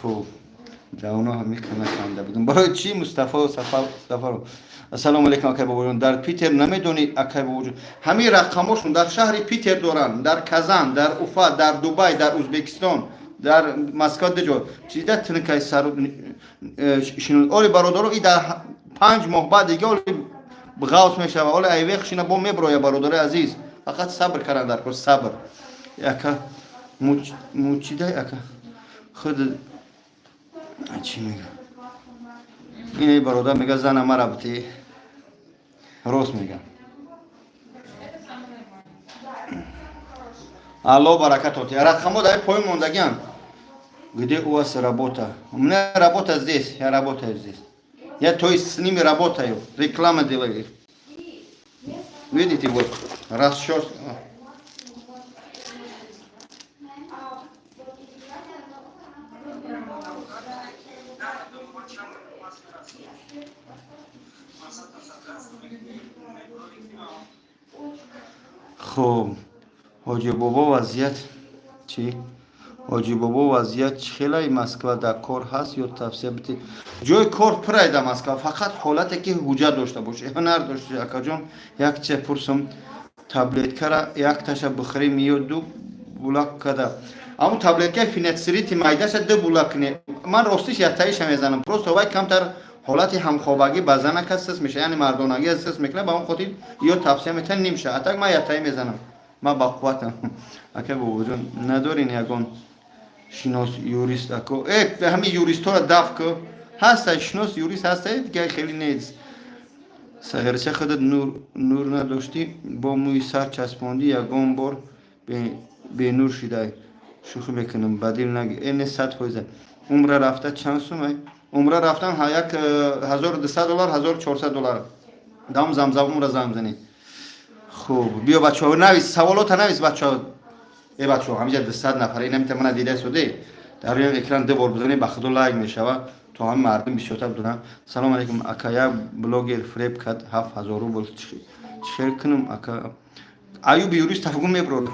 Хуб. Давно ҳами кана ханда будем. Барои чӣ Мустафо Сафаров? Ассалому алейкум, акай бобоҷон. Дар Питер намедонӣ, акай бобоҷон? Ҳамин рақамошон дар шаҳри Питер доранд, дар Казан, дар Уфа, дар Дубай, дар Узбекистон, дар Москва ду ҷо. Чида тинкай сару шино. Оли бародаро, и дар 5 моҳ баъд дига оли ғавс мешава. Оли айвех шина бо меброя бародари азиз. Фақат сабр кардан дар кор, сабр. Ака мучидай ака. Худ чӣ мега? Ин бародар мега зана мара бути. Рост мега. Алло баракат оти. Рақамҳо дар поён мондагианд. Где у вас работа? У меня работа здесь, я работаю здесь. Я, то есть, с ними работаю, реклама делаю. Видите, вот, расчет. Хуб, ҳоҷи бобо вазъият чӣ? Ҳоҷи бобо вазъият чӣ хелай Москва дар кор ҳаст ё тавсия бити? Ҷои кор пурай дар Москва, фақат ҳолате ки ҳуҷҷат дошта бошӣ, ҳунар дошта. Акаҷон, як чизе пурсам, таблеткара якташа бихӯрӣ миё ду булак када. Аммо таблеткаи фенацирити майдаша ду булак кунӣ. Ман ростиш яктаиша мезанам. Просто вай камтар ҳолати ҳамхобагӣ ба занака сис меша, яъне мардонагӣ сис мекунад, ба он хотир ё тавсия метиҳанд нимша. А так ман яктаи мезанам. Ман бақувватам. Ака бобоҷон, надорин ягон шинос юрист ако? Ҳамин юристҳоро даф ку. Ҳастай, шинос юрист ҳастай, дига хеле нест. Сағирча худат нур надоштӣ, бо мӯи сар часпондӣ, ягон бор бенур шидай. Шӯхӣ мекунам, ба дил наги. Э, не, 100%. Умра рафта чанд сумай? Умра рафтан як 1200 доллар, 1400 доллар. Дам Замзам умра занг бизанӣ. Хуб, биё, бачаҳо, навис, саволота навис, бачаҳо. Э, бачаҳо, ҳамиҷа 200 нафар, инамита мана дида суде. Дар рӯи экран ду бор бизанӣ, ба худо лайк мешава, то ҳами мардум бисёртар бидонанд. Салом алейкум, ака, як блогер фреб кард 7000 рубл, чӣ хел кунам, ака? Аюби юрист тафгун меброд.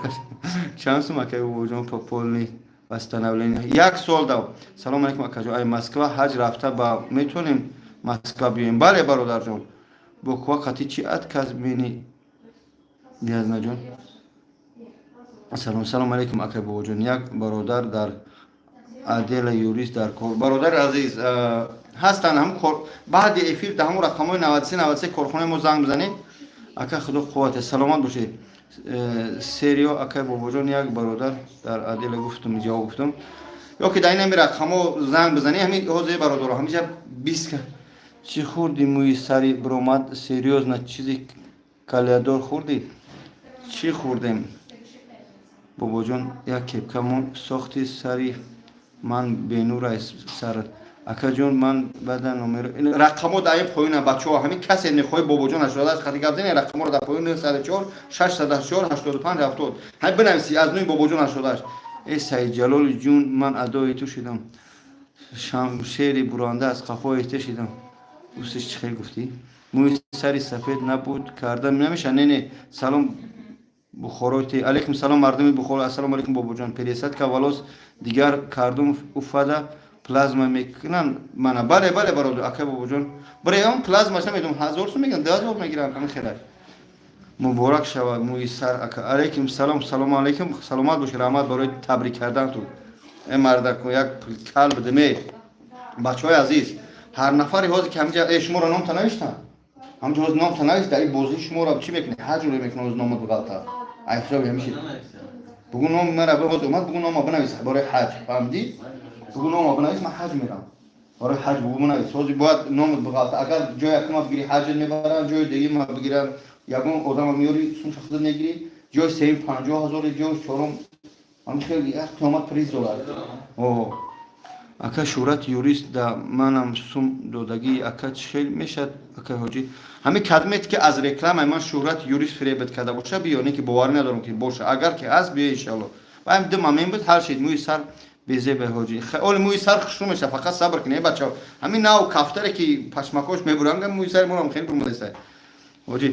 Чанд сум, ака Бобоҷон, по полный восстановление як сол дав? Салом алейкум, акаҷон, ай Москва ҳаҷ рафта ба метавонем Москва биёем? Бале, бародарҷон. Бо кува қати чи отказ мени ниязнаҷон? Салом, салом алейкум, акай Бобоҷон, як бародар дар отдела юрист дар кор. Бародари азиз, ҳастанд ҳам кор. Баъди эфир дар ҳамон рақамҳои 93 93 корхонаи мо занг бизанед. Ака, худо қуввате, саломат бошед. Серио, акай Бобоҷон, як бародар дар отдела гуфтум, ҷавоб гуфтум, ё ки дар ин ҳами рақамҳо занг бизанед. Ҳами ҳозир, бародаро, ҳамиҷа бист. Чӣ хӯрди, мӯи сари биромад? Серьёзно, чизи калиядор хӯрдӣ? Чӣ хӯрдем, Бобоҷон? Як кепкамон сохти, сари ман бенур аст сарат. Акаҷон, ман бада номер рақамҳо дар ин поёна, бачаҳо. Ҳамин касе мехоҳи Бобоҷон 88 хати гап зани, рақамҳоро дар поён 904 604 85 70 ҳамин бинависи, аз нӯи Бобоҷон 88. Э, Саидҷалоли ҷун, ман адои ту шидам, шамшери буранда аз қафои ту шидам. Усиш чӣ хел гуфтӣ? Мӯи сари сафед набуд карда намеша. Не, не. Салом, Бухороти. Алейкум салом, мардуми Бухоро. Ассалому алейкум, Бобоҷон, пересадка волос дигар кардум, Уфада плазма мекунанд мана? Бале, бале, бародар. Акай Бобоҷон, барои он плазмаш намедонам, 1000 сум мегиранд, 2000 мегиранд, ҳамин хелаш. Муборак шавад мӯи сар, ака. Алейкум салом, салому алейкум, саломат бошед, раҳмат барои табрик карданатон. Э, мардаку, як калб диме. Бачаҳои азиз, ҳар нафаре ҳозир ки ҳаминҷа э шуморо номта навиштам, ҳаминҷа ҳозир номта навист, дар ин бозӣ шуморо чӣ мекунед? Ҳар ҷуре мекунад, ҳозир номат биғалта. Ай ҳисоби ҳамиши бугу, номи мара ҳозир омад, бугу, нома бинавис барои ҳаҷ, фаҳмидӣ? Бугу, нома бинавис, ман ҳаҷ мерам, барои ҳаҷ бугу, бинавис. Ҳозир бояд номат биғалта. Агар ҷои якума бигирӣ, ҳаҷ мебаранд, ҷои дуюма бигиранд, ягон одама меёри, сумша худат мегирӣ, ҷои сеюм 50 000, ҷои чорум ҳамин хел, як қиёмат приз дорад. О, ака, шӯҳрати юрист да манам сум додагӣ, ака, чӣ хел мешад, акай ҳоҷӣ? Ҳамин кадмет ки аз рекламаи ман шӯҳрати юрист фиребат карда боша, биё. Не ки боварӣ надорам ки боша, агар ки ҳаст, биё, иншалло. Ба ҳам ду момент буд, ҳал шид. Мӯи сар безебе, ҳоҷӣ. Оли мӯи сар хушрӯ меша, фақат сабр кунед, бачаҳо. Ҳамин нав кафтаре ки пашмакош мебурам, мӯи сари моам хеле бурмадаста. Ҳоҷӣ,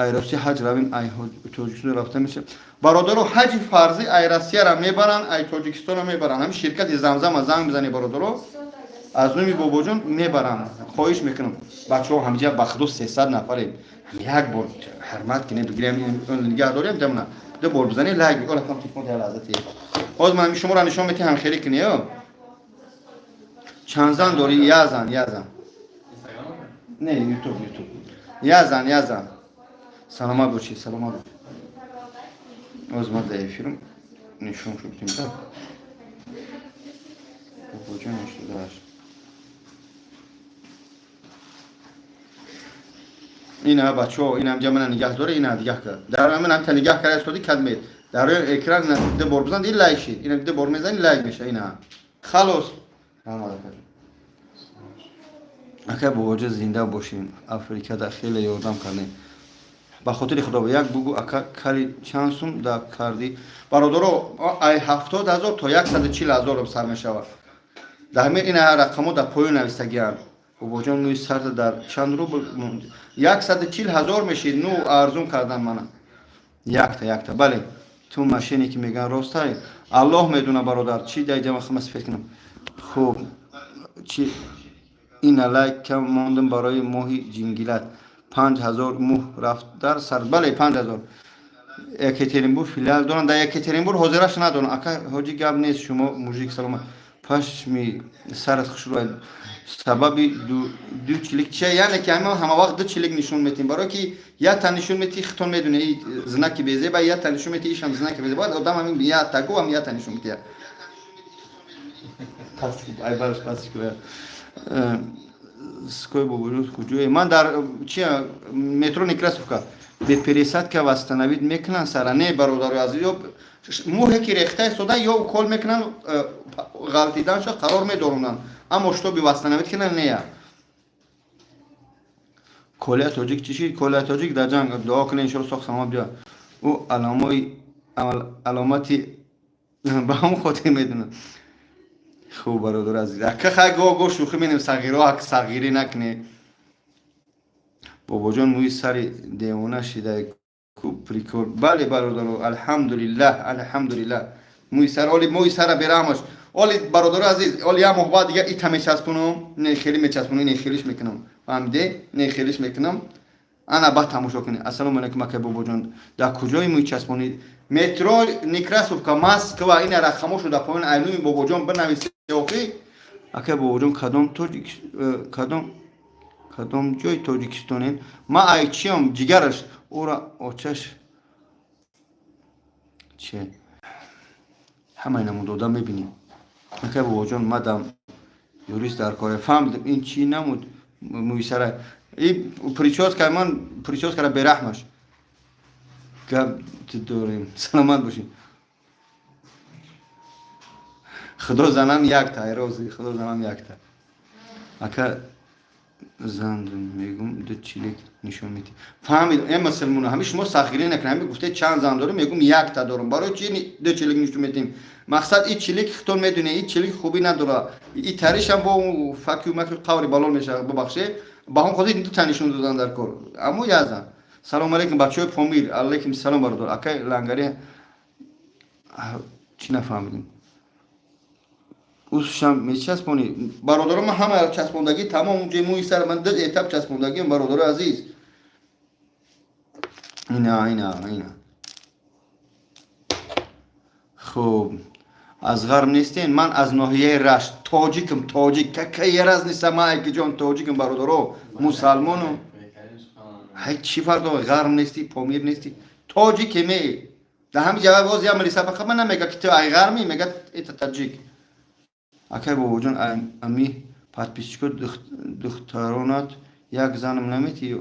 ай Россия ҳаҷ равем, ай Тоҷикистон рафта меша? Бародаро, ҳаҷи фарзӣ ай Россияра мебаранд, ай Тоҷикистонро мебаранд. Ҳамин ширкати Замзама занг бизанед, бародаро, аз номи Бобоҷон мебаранд. Хоҳиш мекунам, бачаҳо, ҳамиҷа ба худо 300 нафарем, як бор ҳурмат кинем, бигирем, нигаҳ дорем дамна. Ду бор бизанед, лайк. Олакам телефон я лаҳзати. Ҳозир ман шуморо нишон метиҳам, ҳамхелӣ кунӣ. Чанд зан дорӣ? Я зан, я зан. Не, Ютуб, Ютуб. Я зан, я зан. Саломат бошӣ, саломат бошӣ. Ҳозир ман дар эфирм нишон шудем да. Бобоҷон, 88. Ина, бачаҳо, ина ҳамҷа мана нигаҳ дора, ина нигаҳ кард. Дар ман ҳамта нигаҳ карда истоди кадмед. Дар рӯи экран ина ду бор бизан, ди лайк шид. Ина ду бор мезани, лайк меша, ина. Халос. Раҳмат, акаҷон. Ака Бобоҷон, зинда бошем. Африкада хеле ёрдам кардем. Ба хотири худо як бугу, ака, кали чанд сум да кардӣ? Бародаро, ай 70 000 то 140 000 сар мешавад. Дар ҳамин ина рақамҳо дар поён навистагианд. Бобоҷон, мӯи сарта дар чанд рубл? 140 000 мешид, ну арзун кардан мана. Якта, якта, бале. Ту машине ки меган ростай? Аллоҳ медуна, бародар, чӣ дар ҷама хама сифет кунам. Хуб, чи ина лайк кам мондам барои моҳи ҷингилат. 5000 мӯҳ рафт дар сар. Бале, 5000. Екатеринбург филиал доранд? Дар Екатеринбург ҳозираш надорам. Ака ҳоҷӣ, гап нест, шумо мужик, саломат. Пашми сарат хушрӯ, сабаби ду чилик чия? Яъне ки ҳама ҳама вақт ду чилик нишон метем, барое ки якта нишон мети, хитон медуне, и знаки безеба, якта нишон мети, ишам знаки безеба. Бояд одам ҳамин якта гу, ҳам якта нишон метия. Пас ай бараш пас. Ской бобоҷон куҷое? Ман дар чи, метро Некрасовка. Бе пересадка восстановить мекунанд сара? Не, бародари азиз, ё мӯҳе ки рехта истода, ё укол мекунанд, ғалтиданша қарор медорунанд, аммо чтобы восстановить кунанд, нея. Колия тоҷик чӣ шид? Колия тоҷик дар ҷанг, дуо кунед, иншоалло соқ саломат биёяд. Ӯ аламои аломати ба ҳамон хотир медонад. Хуб, бародар азиз, ака, хай, го го шӯхӣ менем, сағиро ак сағирӣ накунӣ. Бобоҷон, мӯи сари девона шида ку, прикол. Бале, бародаро, алҳамдулиллаҳ, алҳамдулиллаҳ, мӯи сар оли, мӯи сара бераҳмаш оли. Бародаро азиз, оли як моҳ баъд дига ита мечаспунам, не, хеле мечаспунам, не, хелиш мекунам, фаҳмиде, не, хелиш мекунам, ана баъд тамошо кунед. Ассалому алайкум, акай бобоҷон, дар куҷои мӯй часпонид? Метро Некрасовка, Москва. Ина рақамошо дар поён айнуми бобоҷон бинависе. Охи, акай бобоҷон, кадом тоҷик, кадом ҷои Тоҷикистонем? Ма ай чиам, ҷигараш ӯра очаш че, ҳамаи намудода мебинем. Акай бобоҷон, мадам юрист дар коре, фаҳмидем. Ин чӣ намуд мӯйсара и прическа? Ман прическара бераҳмаш гап дорем. Саломат бошед. Худо занам якта, рози худо занам якта. Ака, зан мегум, ду чилик нишон медиҳ. Фаҳмид, э мусулмона, ҳами шумо сахгирӣ накунед. Ҳами гуфте, чанд зан дорем, мегум, якта дорам. Барои чи ду чилик нишон медиҳем? Мақсад, и чилик хитон медоне, и чилик хубӣ надора, и таришам бо факю маку қаври балон мешавад, бубахше, ба ҳам хотир дута нишон додан дар кор, аммо як зан. Салому алейкум, бачаҳои Помир. Алейкум салом, бародар. Акай лангари чӣ, нафаҳмидем. Усшам мечаспонӣ? Бародаро, ман ҳама часпондагӣ тамом, ҷои мӯи сар ман ду этап часпондагиам, бародаро азиз. Ина, ина, ина. Хуб, аз ғарб нестен? Ман аз ноҳияи Рашт, тоҷикам, тоҷик. Какая разница, ман айкиҷон, тоҷикам, бародаро, мусалмонум. Ҳай, чӣ фарқ дорад, ғарб нестӣ, Помир нестӣ, тоҷикеме. Дар ҳами ҷавоб боз як милиса фақат ман намега, ки ту ай ғарбӣ, мега, это таҷик. Акай бобоҷон, ами подписчико духтаронат як занам наметӣ?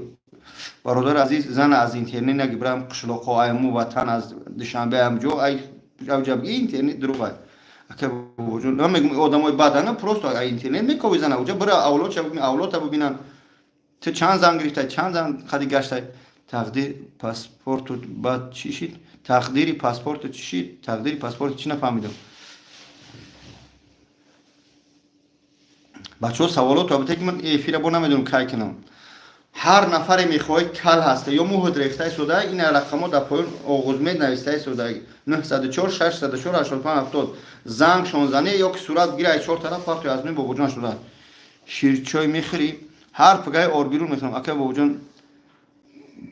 Бародари азиз, зана аз интернет наги, бирам қишлоқҳо, айму ватан, аз Душанбе, амҷо авҷаб, интернет дурӯғ. Акай бобоҷон, ман мегум, одамои бадана просто ай интернет мекови зана, уҷа бира, авлодша авлодта бибинанд. Ту чанд зан гирифтай, чанд зан қади гаштай? Тақдир паспорту баъд чӣ шид? Тақдири паспорту чӣ шид? Тақдири паспорту чӣ, нафаҳмидам. Бачаҳо, саволот албатта, ки ман эфира бо намедонам кай кунам. Ҳар нафаре мехоҳед, кал ҳаста ё муҳд рехта истода, ин рақамҳо дар поён оғузмед нависта истода: 904 604 85 70. Занг шонзане ё ки сурат бигира, ай чор тараф партои, аз нӯи бобоҷон шуда. Ширчой мехӯрӣ? Ҳар пагаи орбирун мехӯрам. Ака бобоҷон,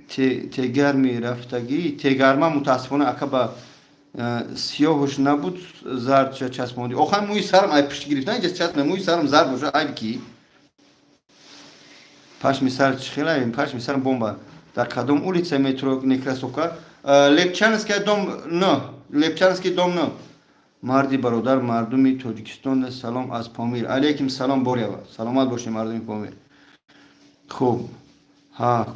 тегарми рафтагӣ? Тегарма, мутаассифона, ака, ба сиёҳуш набуд, зард часпондӣ. Охай, мӯи сарам ай пишт гирифтан иҷа часпна, мӯи сарам зард боша, айби ки? Пашми сар чӣ хела? Пашми сарам бомба. Дар кадом улица метро Некрасовка? Липчанская, дом 9, Липчанский, дом 9. Марди бародар, мардуми Тоҷикистон, салом аз Помир. Алейкум салом, борява, саломат бошед, мардуми Помир. Хуб, ҳа,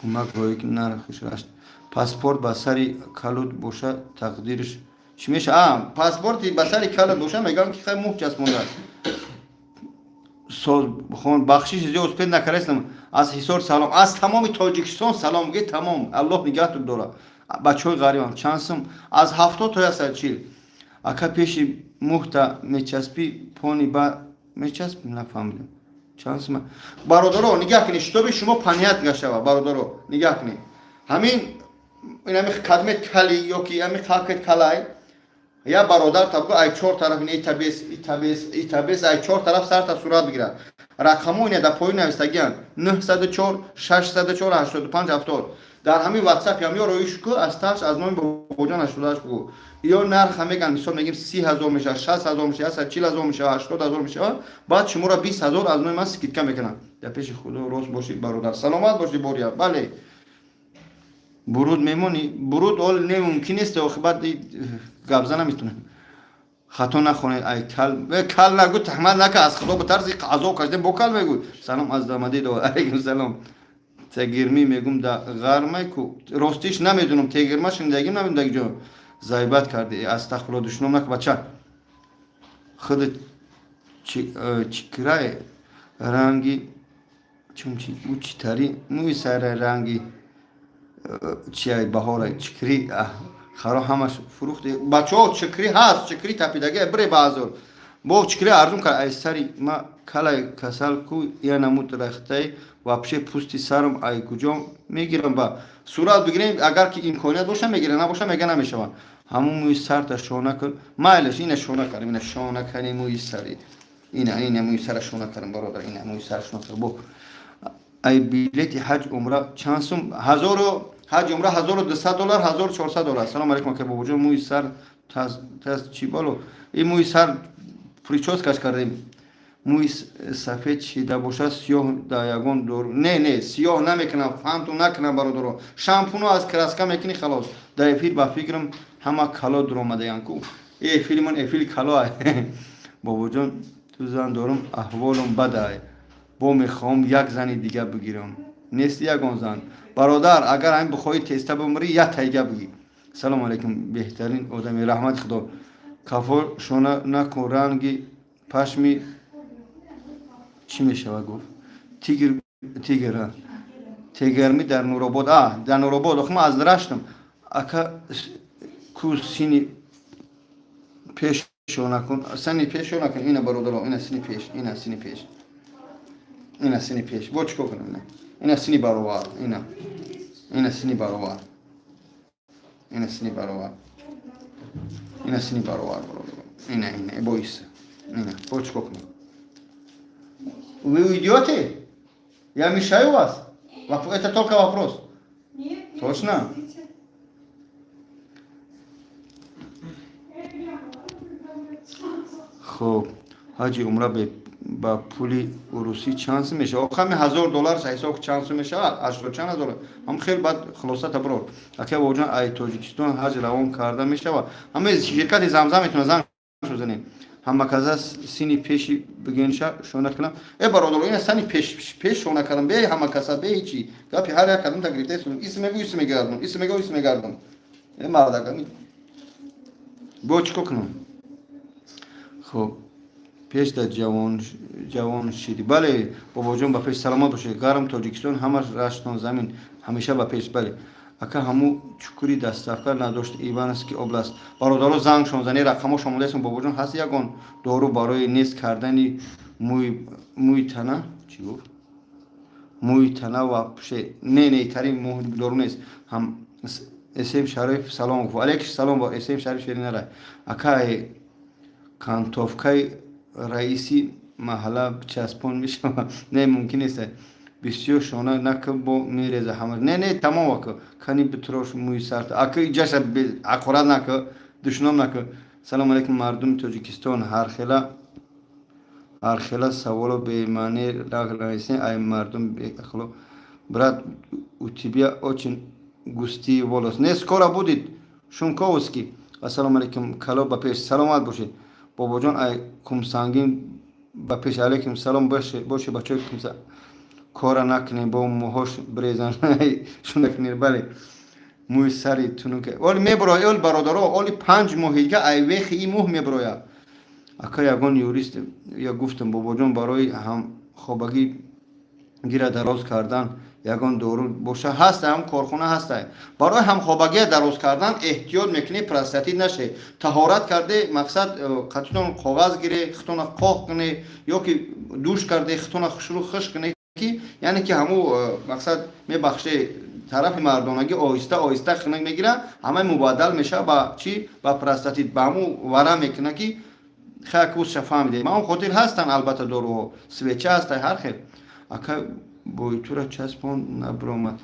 кӯмак роӣ нархиш рашт. Паспорт ба сари калуд боша, тақдириш чӣ меша? А паспорти ба сари калуд боша, мегӯям, ки хай, муҳ часпонда соз хон. Бахшиш, зиёд успеть накардастам. Аз Ҳисор салом, аз тамоми Тоҷикистон салом ге, тамом. Аллоҳ нигаҳтон дора, бачаҳои ғарибам. Чанд сум? Аз 70 то 140. Ака, пеши муҳта мечаспӣ, пони ба мечаспӣ? Нафаҳмидам, чанд сум, бародаро. Нигаҳ кунед, чтобы шумо понять гашава. Бародаро, нигаҳ кунед, ҳамин инами кадмет кали ё ки ами қалкет калай, я бародар табгу, ай чор тараф, ин итабес, итабес, итабес, ай чор тараф сарта сурат бигирад. Рақамҳо ина дар поён навистагианд: 904 604 85 70. Дар ҳамин ватсап ям ё роиш ку, аз таш аз номи бобоҷон 88 бугу. Ё нарха меган, мисол мегим, 30 000 мешавад, 60 000 мешавад, 140 000 мешавад, 80 000 мешавад, баъд шуморо 20 000 аз номи ман скидка мекунам. Дар пеши худо рост бошед, бародар. Саломат бошед, боря. Бале, буруд мемонӣ? Буруд ол не, мумкин нест, охи баъд гапза наметунам. Хато нахонед, ай кал кал нагӯ, таҳмат нака, аз худо битарси, азоб кашидем, бо кал мегӯй. Салом аз Дамадидо. Алейкум салом. Тегирмӣ мегум да ғармай ку, ростиш намедунам, тегирма шунидагим, намедунам даги ҷо зайбат карди. Астағфирулло, душном нака, бача. Худ чикрай ранги чумчи ӯ читари мӯи сара ранги чиай баҳора чикри харо ҳамаш фурӯхти. Бачаҳо, чикри ҳаст, чикри тапидаги бире ба ҳазор бо чикри арзун кард. Ай сари ма калай касал ку, я намуд рахтай вообще пӯсти сарам ай куҷо мегирам? Ба сурат бигирем, агар ки имконият боша мегира, набоша мега намешавад. Ҳамун мӯи сарта шона кун, майлаш. Ина шона кардем, ина шона кардем мӯи сари, ина, ина мӯи сара шона кардем, бародар, ина мӯи сара шона кардем. Бо ай билети ҳаҷ умра чанд сум? Ҳазору ҳаҷ умра 1200 доллар, 1400 доллар. Салом алейкум, ака бобоҷон, мӯи сар таз чӣ боло? Ин мӯи сар причёскаш кардем. Мӯи сафед шида бошад, сиёҳ да ягон дору? Не, не, сиёҳ намекунам, фаҳмту накунам, бародаро. Шампуно аз краска мекунӣ, халос. Дар эфир ба фикрам ҳама кало дуромадаян ку, эфиримон эфири кало. Бобоҷон, ту зан дорум, аҳволум бадай, бо мехоҳам як зани дига бигирам, нест ягон зан. Бародар, агар ҳамин бихоҳӣ теста бимирӣ, як тайга бигир. Салому алейкум, беҳтарин одами, раҳмати худо. Кафо шона накун, ранги пашми чӣ мешавад? Гуфт тигр, тигр тегармӣ дар Нуробод, а дар Нуробод. Охи ман аз Раштам, ака. Ку сини пеш шона кун, сини пеш шона кун. Ина, бародаро, ина сини пеш, ина сини пеш, ина сини пеш. Бо чӣ кор кунам? Ина, ина сини баровар, ина, ина сини баровар, ина сини баровар, ина сини баровар, бародаро, ина, ина боис, ина. Бо чӣ кор кунам? Вы уйдете? Я мешаю вас? Это только вопрос. Нет, нет. Точно? Идите. Хуб, ҳаҷи умра ба пули урусӣ чанд сум мешавад? Охами 1000 доллар ҳисоб чанд сум мешавад? Ҳаштод чанд ҳазор ҳам хел. Баъд хулосата бирор. Ака бобоҷон, ай Тоҷикистон ҳаҷ равон карда мешавад? Ҳама ширкати Замзам метавона, занг шузанем. Ҳамаказа сини пеши бигенша шона кунам. Э, бародаро, ина сани пеш, пеш шона кардам, бе ҳамакаса, бе ҳичи гапи. Ҳар як кадам та гирифта, ис мегӯ, ис мегардум, ис мегӯ, ис мегардум. Э, мардак, бо чӣ кор кунам? Хуб, пеш дар ҷавон шидӣ. Бале, бобоҷон, ба пеш, саломат бошед. Гарм Тоҷикистон, ҳамаш Раштон замин, ҳамеша ба пеш. Бале, ака, ҳаму чукури доставка надошт, Ивановский область. Бародаро, зангшон зани, рақамошон омодаестон. Бобоҷон, ҳаст ягон дору барои нест кардани мӯи тана? Чӣ гуфт? Мӯи тана ва пуше? Не, не, тарин дору нест. Ҳам Эсем Шариф салом гуфт. Алейкум салом, Эсем Шариф шеринара. Ака, кантовкаи раиси маҳалла часпон мешавад? Не, мумкин нест. Бисёр шона нака, бо мереза ҳама. Не, не, тамом, ака, кани битрош мӯи сарта. Ака, иҷаша ҳақорат нака, душном нака. Салому алейкум, мардуми Тоҷикистон. Ҳархела ҳархела саволо бемаъне нависен, ай мардум беахлоқ. Брат, у тебя очень густые волос. Не, скоро будет шумковский. Ассалому алейкум, кало ба пеш, саломат бошед. Бобоҷон, ай Кумсангин, ба пеш. Алейкум салом, боше, бачаҳои Кумса. Кора накунем, бо мӯҳош брезан шунакунед. Бале, мӯи сари тунука оли мебурояд. Оли, бародаро, оли 5 моҳи дига ай вехи и мӯҳ мебурояд. Ака, ягон юрист я гуфтам. Бобоҷон, барои ҳамхобагӣ гира дароз кардан ягон дору боша? Ҳаста, ҳам корхона ҳаста. Барои ҳамхобагия дароз кардан эҳтиёт мекунӣ, простатит наше, таҳорат карде, мақсад, қатитон коғаз гире, хитона қоқ куне ё ки душ карде, хитона хушрӯ хушк куне, ки яъне ки ҳаму мақсад, мебахше, тарафи мардонагӣ оҳиста оҳиста хунук мегира, ҳамаи мубаддал мешава ба чӣ? Ба простатит, ба ҳаму варам мекуна, ки хакусша фаҳмиде. Ба он хотир ҳастанд, албатта, доруҳо, свеча ҳаста, ҳар хел. Ака, боитура часпон набиромад?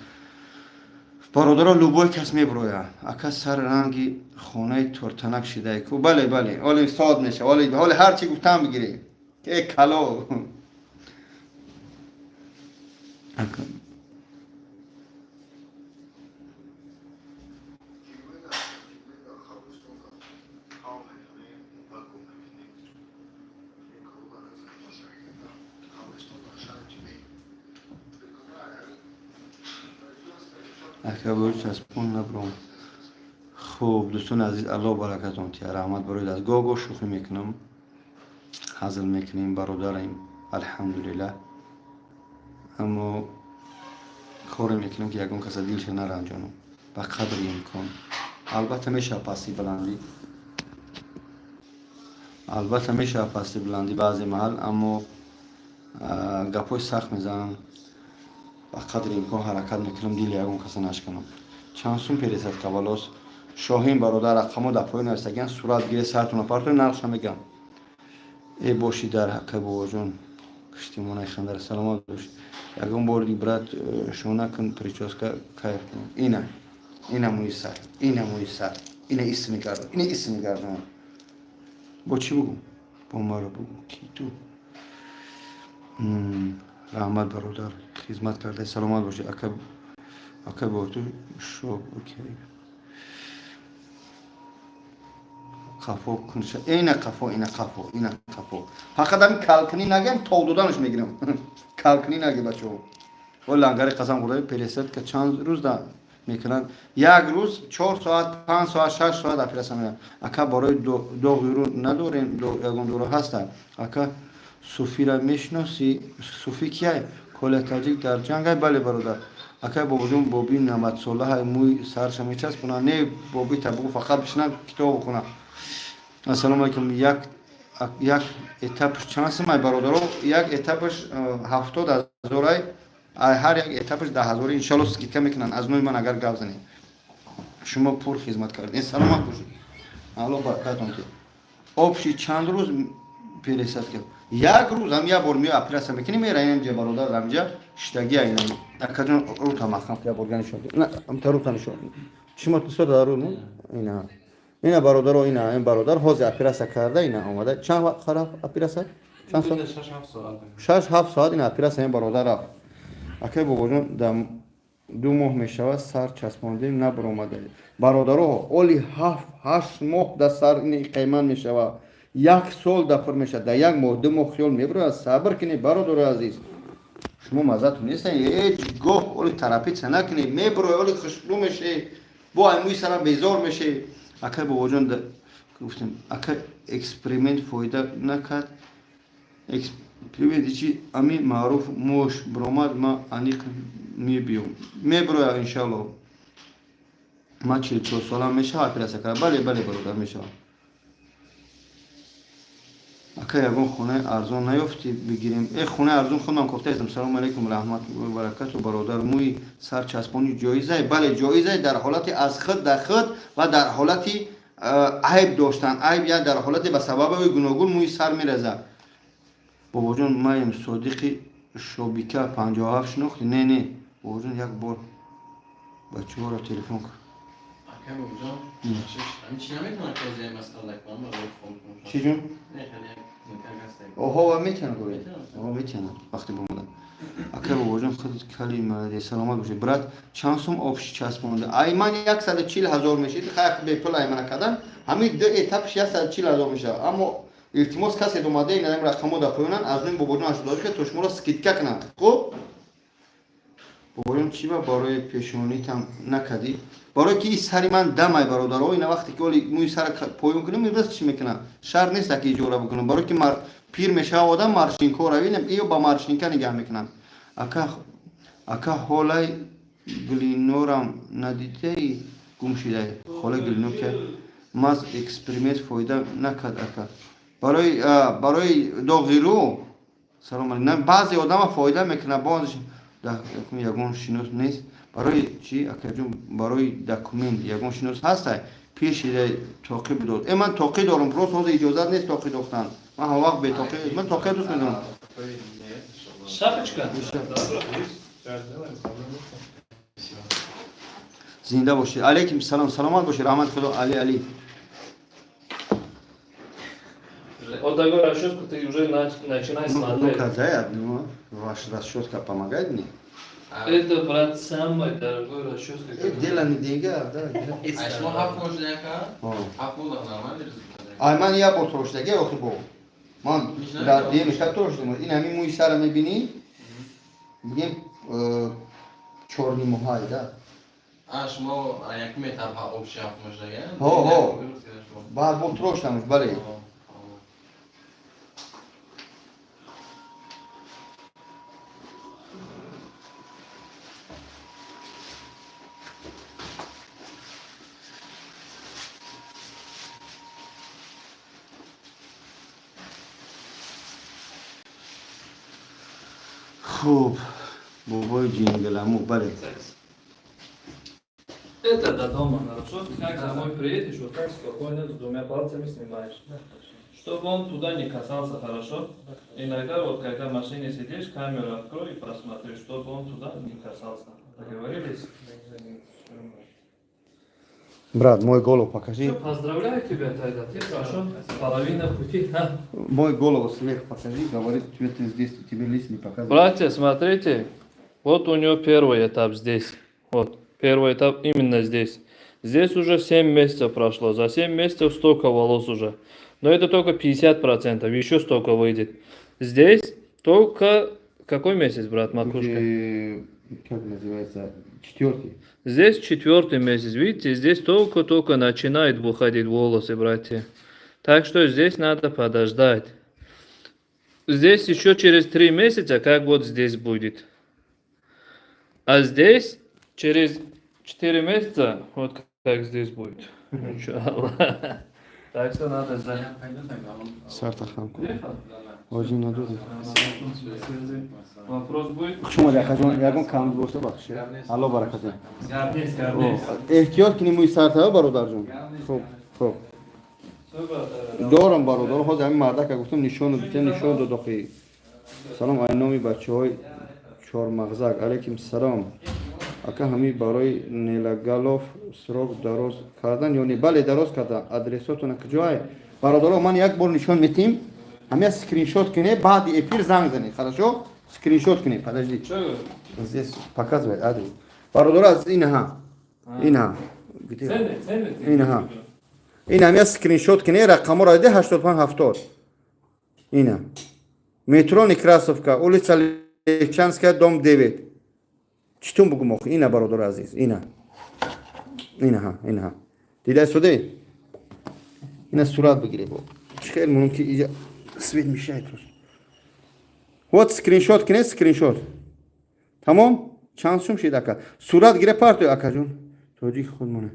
Бародаро, любой кас мебирояд. Ака, сар ранги хонаи тортанак шидае ку? Бале, бале, оли сод меша, оли ҳоли ҳар чи гуфтам бигирӣ, э кало. Ака, Ака часпон набром. Хуб, дӯстони азиз, Аллоҳ баракатон тия, раҳмат барои даст. Гоҳ гоҳ шӯхӣ мекунам, ҳазл мекунем, бародарем, алҳамдулиллаҳ. Аммо коре мекунам, ки ягон каса дилша наранҷонам ба қадри имкон. Албатта мешавад пасти баландӣ, албатта мешавад пасти баландӣ баъзе маҳал, аммо гапҳои сахт мезанам. Ба қадри имкон ҳаракат мекунам, дили ягон каса нашканам. Чанд сум пересадка волос? Шоҳин бародар, рақамҳо дар поён нависагиян, сурат гире, сартона партои, нархша мегам. Э, боши дар ҳаққи бобоҷон, киштимонаи хандар, саломат бош. Ягон бор, брат, шона кун, прическа, кайф кун. Ина, ина мӯи сар, ина мӯи сар, ина исми гардон, ина исми гардон. Бо чӣ бугум? Бо маро бугу, ки ту. Раҳмат, бародар, хизмат кардаи, саломат бошӣ. Ака, ака, бо ту шоб окей. Қафо кунша, ина қафо, ина қафо, ина қафо. Фақат ҳамин калкунӣ нагем, тов доданаш мегирам. Калкунӣ наге, бачаҳо. О, лангари қасам хӯрда, пересадка чанд рӯз да мекунанд? Як рӯз, 4 соат, 5 соат, 6 соат оператсия мекунанд. Ака, барои доғи рӯ надорем ягон дору ҳаста? Ака, Суфира мешиносӣ? Суфӣ кияй? Коля таҷик дар ҷангай? Бале, бародар. Акай бобоҷон, боби 90-солаҳай, мӯи сарша мечаспонад? Не, боби та бугу, фақат бишинад, китоб бихонад. Ассалому алайкум. Як этапш чанд сумай, бародаро? Як этапш 70 ҳазорай, ҳар як этапш 10 ҳазори. Иншалло, скидка мекунанд аз номи ман, агар гап занед. Шумо пур хизмат кардед, саломат бошед, Аллоҳ баракатон диҳад. Общий чанд рӯз пересадка? Як рӯз ҳам, як бор меоя, оператсия мекунӣ, мера. Инҷа, бародар, ҳамҷа шиштагия ина. Акаҷон, рута маҳкам, як бор нишон, амта рута нишон. Чимо нисбат ру ина, ина, бародаро, ина ин бародар ҳозир оператсия карда, ина омада. Чанд вақт рафт оператсия? Чанд соат? 6-7 соат ина оператсия ин бародар рафт. Акай бобоҷон, дар 2 моҳ мешавад, сар часпондем, набаромада. Бародаро, оли 7-8 моҳ дар сар қайман мешавад, як сол да пур мешавад. Дар як моҳ, 2 моҳ хиёл мебирояд? Сабр кунед, бародари азиз. Шумо маззатон нестан, ҳеҷ гоҳ оли торопиться накунед. Мебироя, оли хушрӯ меше, бо ай мӯи сара безор меше. Акай бобоҷон, гуфтем, ака, эксперимент фоида накард. Эксперименти чи? Ами маъруф мӯш биромад, ма аниқ мебиём, мебироя, иншалло. Ман 44 солам, мешава оператсия кард? Бале, бале, бародар, мешавад. Ака, ягон хонаи арзон наёфтӣ, бигирем? Э, хонаи арзон худам кофтаистам. Салому алайкум, раҳмат баракату. Бародар, мӯи сар часпонӣ ҷоизай? Бале, ҷоизай, дар ҳолати аз худ дар худ ва дар ҳолати айб доштан, айб я дар ҳолати ба сабаби гуногун мӯи сар мерезад. Бобоҷон, маем Содиқи Шобика 57, шинохтӣ? Не, не, бобоҷон, як бор бачаҳоро телефон кар. Акай бобоҷон, чи наметавонад ки масъала кунам барои фон? Чӣ ҷон? Не, хеле як Оҳо, метавонад гӯяд, метавонад вақте бомада. Акай бобоҷон, худ кали маладе, саломат бошед. Брат, чанд сум общий часпонда? Ай ман 140 000 мешид. Хай, бепул ай мана кардан, ҳамин ду этапш 140 000 мешавад. Аммо илтимос, касе омада, ин рақамҳо дар поёнанд, аз номи бобоҷон ашдодӣ, ки то шуморо скидка кунанд. Хуб, бобоҷон, чӣ ба барои пешонитам накардӣ? Барое ки сари ман дамай, бародаро. Ина вақте ки оли мӯи сара поён кунем, ризқ чӣ мекунам? Шарт нест, ки иҷора бикунам, барое ки пир мешава одам, морщинкора ё ба морщинка нигаҳ мекунам. Ака, ака, ҳолай Гулинорам надидаи, гум шидай. Холаи Гулинор ки маз эксперимент фоида накард, ака? Барои доғи рӯ, салом алейкум, баъзе одама фоида мекунад, боз ягон шинос нест. Барои чӣ, акаҷон? Барои документ ягон шинос ҳастай? Пешида тоқӣ бидод. Э, ман тоқӣ дорам, просто ҳозир иҷозат нест тоқӣ дохтан. Ман ҳама вақт бетоқӣ, ман тоқия дӯст медорам. Шапочка? Сейчас сделаем, проблем нет. Зинда бошед, алейкум салом, саломат бошед, раҳмати худо, Али, Али. Вот такую расческу ты уже начинай Ну, смотреть. Ну-ка, ну, ваша расческа помогает мне? Это, брат, самый дорогой расческа. Дело не деньга, да. А шумо 7 моҳ шуда яка? О. 7 моҳ нормальный результат. Ай ман як бор торошидаги, охи бо. Ман дар демишка торошидам. Ин ҳамин мӯи сара мебинӣ? Бигем, чорнимоҳай, да. А, шумо якум этап общий ҳафтум шудага? Ҳо. Баъд бо троштамш, бале. Хуб, бобои ҷингаламу, бале. Это до дома, хорошо? Как домой приедешь, вот так спокойно с двумя пальцами снимаешь. Чтобы он туда не касался, хорошо? Иногда вот когда в машине сидишь, камеру открой и посмотри, чтобы он туда не касался. Договорились? Брат, мой голову покажи. Всё, поздравляю тебя тогда, ты прошел половину пути. А? Мой голову сверху покажи, говорит, тебе ты здесь, тебе лист не показывает. Братья, смотрите, вот у него первый этап здесь. Вот, первый этап именно здесь. Здесь уже 7 месяцев прошло. За 7 месяцев столько волос уже. Но это только 50%, еще столько выйдет. Здесь только... Какой месяц, брат, макушка? Как называется? Четвертый. Здесь четвертый месяц. Видите, здесь только-только начинает выходить волосы, братья. Так что здесь надо подождать. Здесь еще через 3 месяца, как вот здесь будет. А здесь через 4 месяца, вот как здесь будет. Иншаллах. Так что надо ждать. Я пойду тогда. Сарта хамку. Приехал? Оҷи надуди. Вопрос будет? Хуш омадӣ, акаҷон, ягон кам боша, бахши. Алло баракат. Гап нест, гап нест. Эҳтиёт кунӣ мӯи сартава, бародарҷон. Хуб, хуб. Всё, брат. Дорам, бародар, ҳозир ҳамин мардака гуфтам, нишон дод, нишон дод охи. Салом, ай номи бачаҳои чормағзак. Алейкум салом. Ака, ҳамин барои нелегалов срок дароз кардан ё не? Бале, дароз кардан. Адресотона куҷоай? Бародаро, ман як бор нишон метим. Ҳамин скриншот кине, баъди эфир занг занед. Хорошо? Скриншот кине, подожди. Чё? Здесь показывает адрес. Бародаро, аз инҳа. Инҳа. Где? Цены, цены. Ты Инҳа. Ин ҳамин скриншот кине, рақаморо диде 85 70. Ина. Метро Некрасовка, улица Лещанская, дом 9. Читун бугум охи? Ина, бародари азиз, ина. Инаҳа, инаҳа. Дида суде? Ина сурат бигире бо. Хел мумкин иҷа свет мешает просто. Вот скриншот кине, скриншот. Тамом? Чанд сум шид, ака? Сурат гире партои, акаҷон. Тоҷик худмона.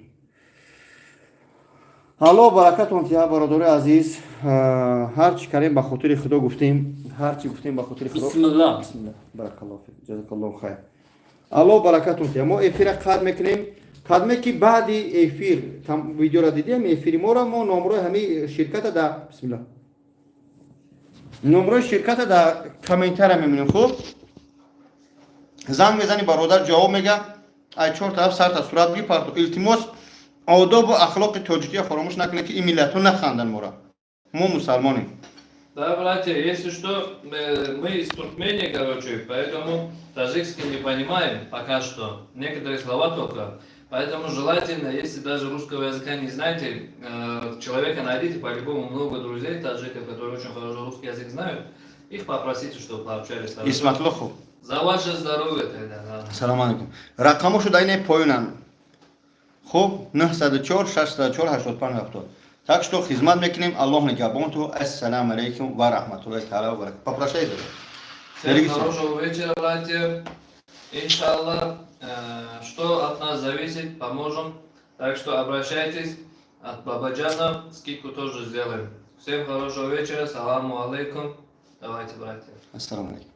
Алло баракатон тия, бародари азиз. Ҳар чӣ кардем, ба хотири Худо гуфтем. Ҳар чӣ гуфтем, ба хотири Худо. Бисмиллах. Бисмиллах. Баракаллоҳу фик. Ҷазакаллоҳу хайр. Алло баракатон тия. Мо эфира қатъ мекунем. Кадме ки баъди эфир видеора дидем, эфири моро, мо номрои ҳамин ширката да, бисмиллах. Номрои ширката да комментария мемонем, хуб? Занг мезани, бародар ҷавоб мега. Ай чор тараф сарта сурат бигир, парту. Илтимос, одобу ахлоқи тоҷикия фаромӯш накунед, ки ин миллатҳо наханданд мора. Мо мусалмонем. Да, братья, если что, мы из Туркмении, короче, поэтому таджикский не понимаем пока что. Некоторые слова только. Поэтому желательно, если даже русского языка не знаете, человека найдите, по-любому много друзей таджиков, которые очень хорошо русский язык знают, их попросите, чтобы пообщались. Хорошо? Исматулло, хуб. За ваше здоровье тогда. Да. Салом алейкум. Рақамошо дар инаи поёнанд. Хуб, 904 604 85 70. Так что хизмат мекунем, Аллоҳ нигаҳбонту. Ассалому алейкум ва раҳматуллоҳи таала ва баракатуҳ. Попрощайся. Всем Берегите. хорошего вечера, братья. Иншаллах, что от нас зависит, поможем. Так что обращайтесь. От Бабаджана скидку тоже сделаем. Всем хорошего вечера. Саламу алейкум. Давайте, братья. Ассалому алейкум.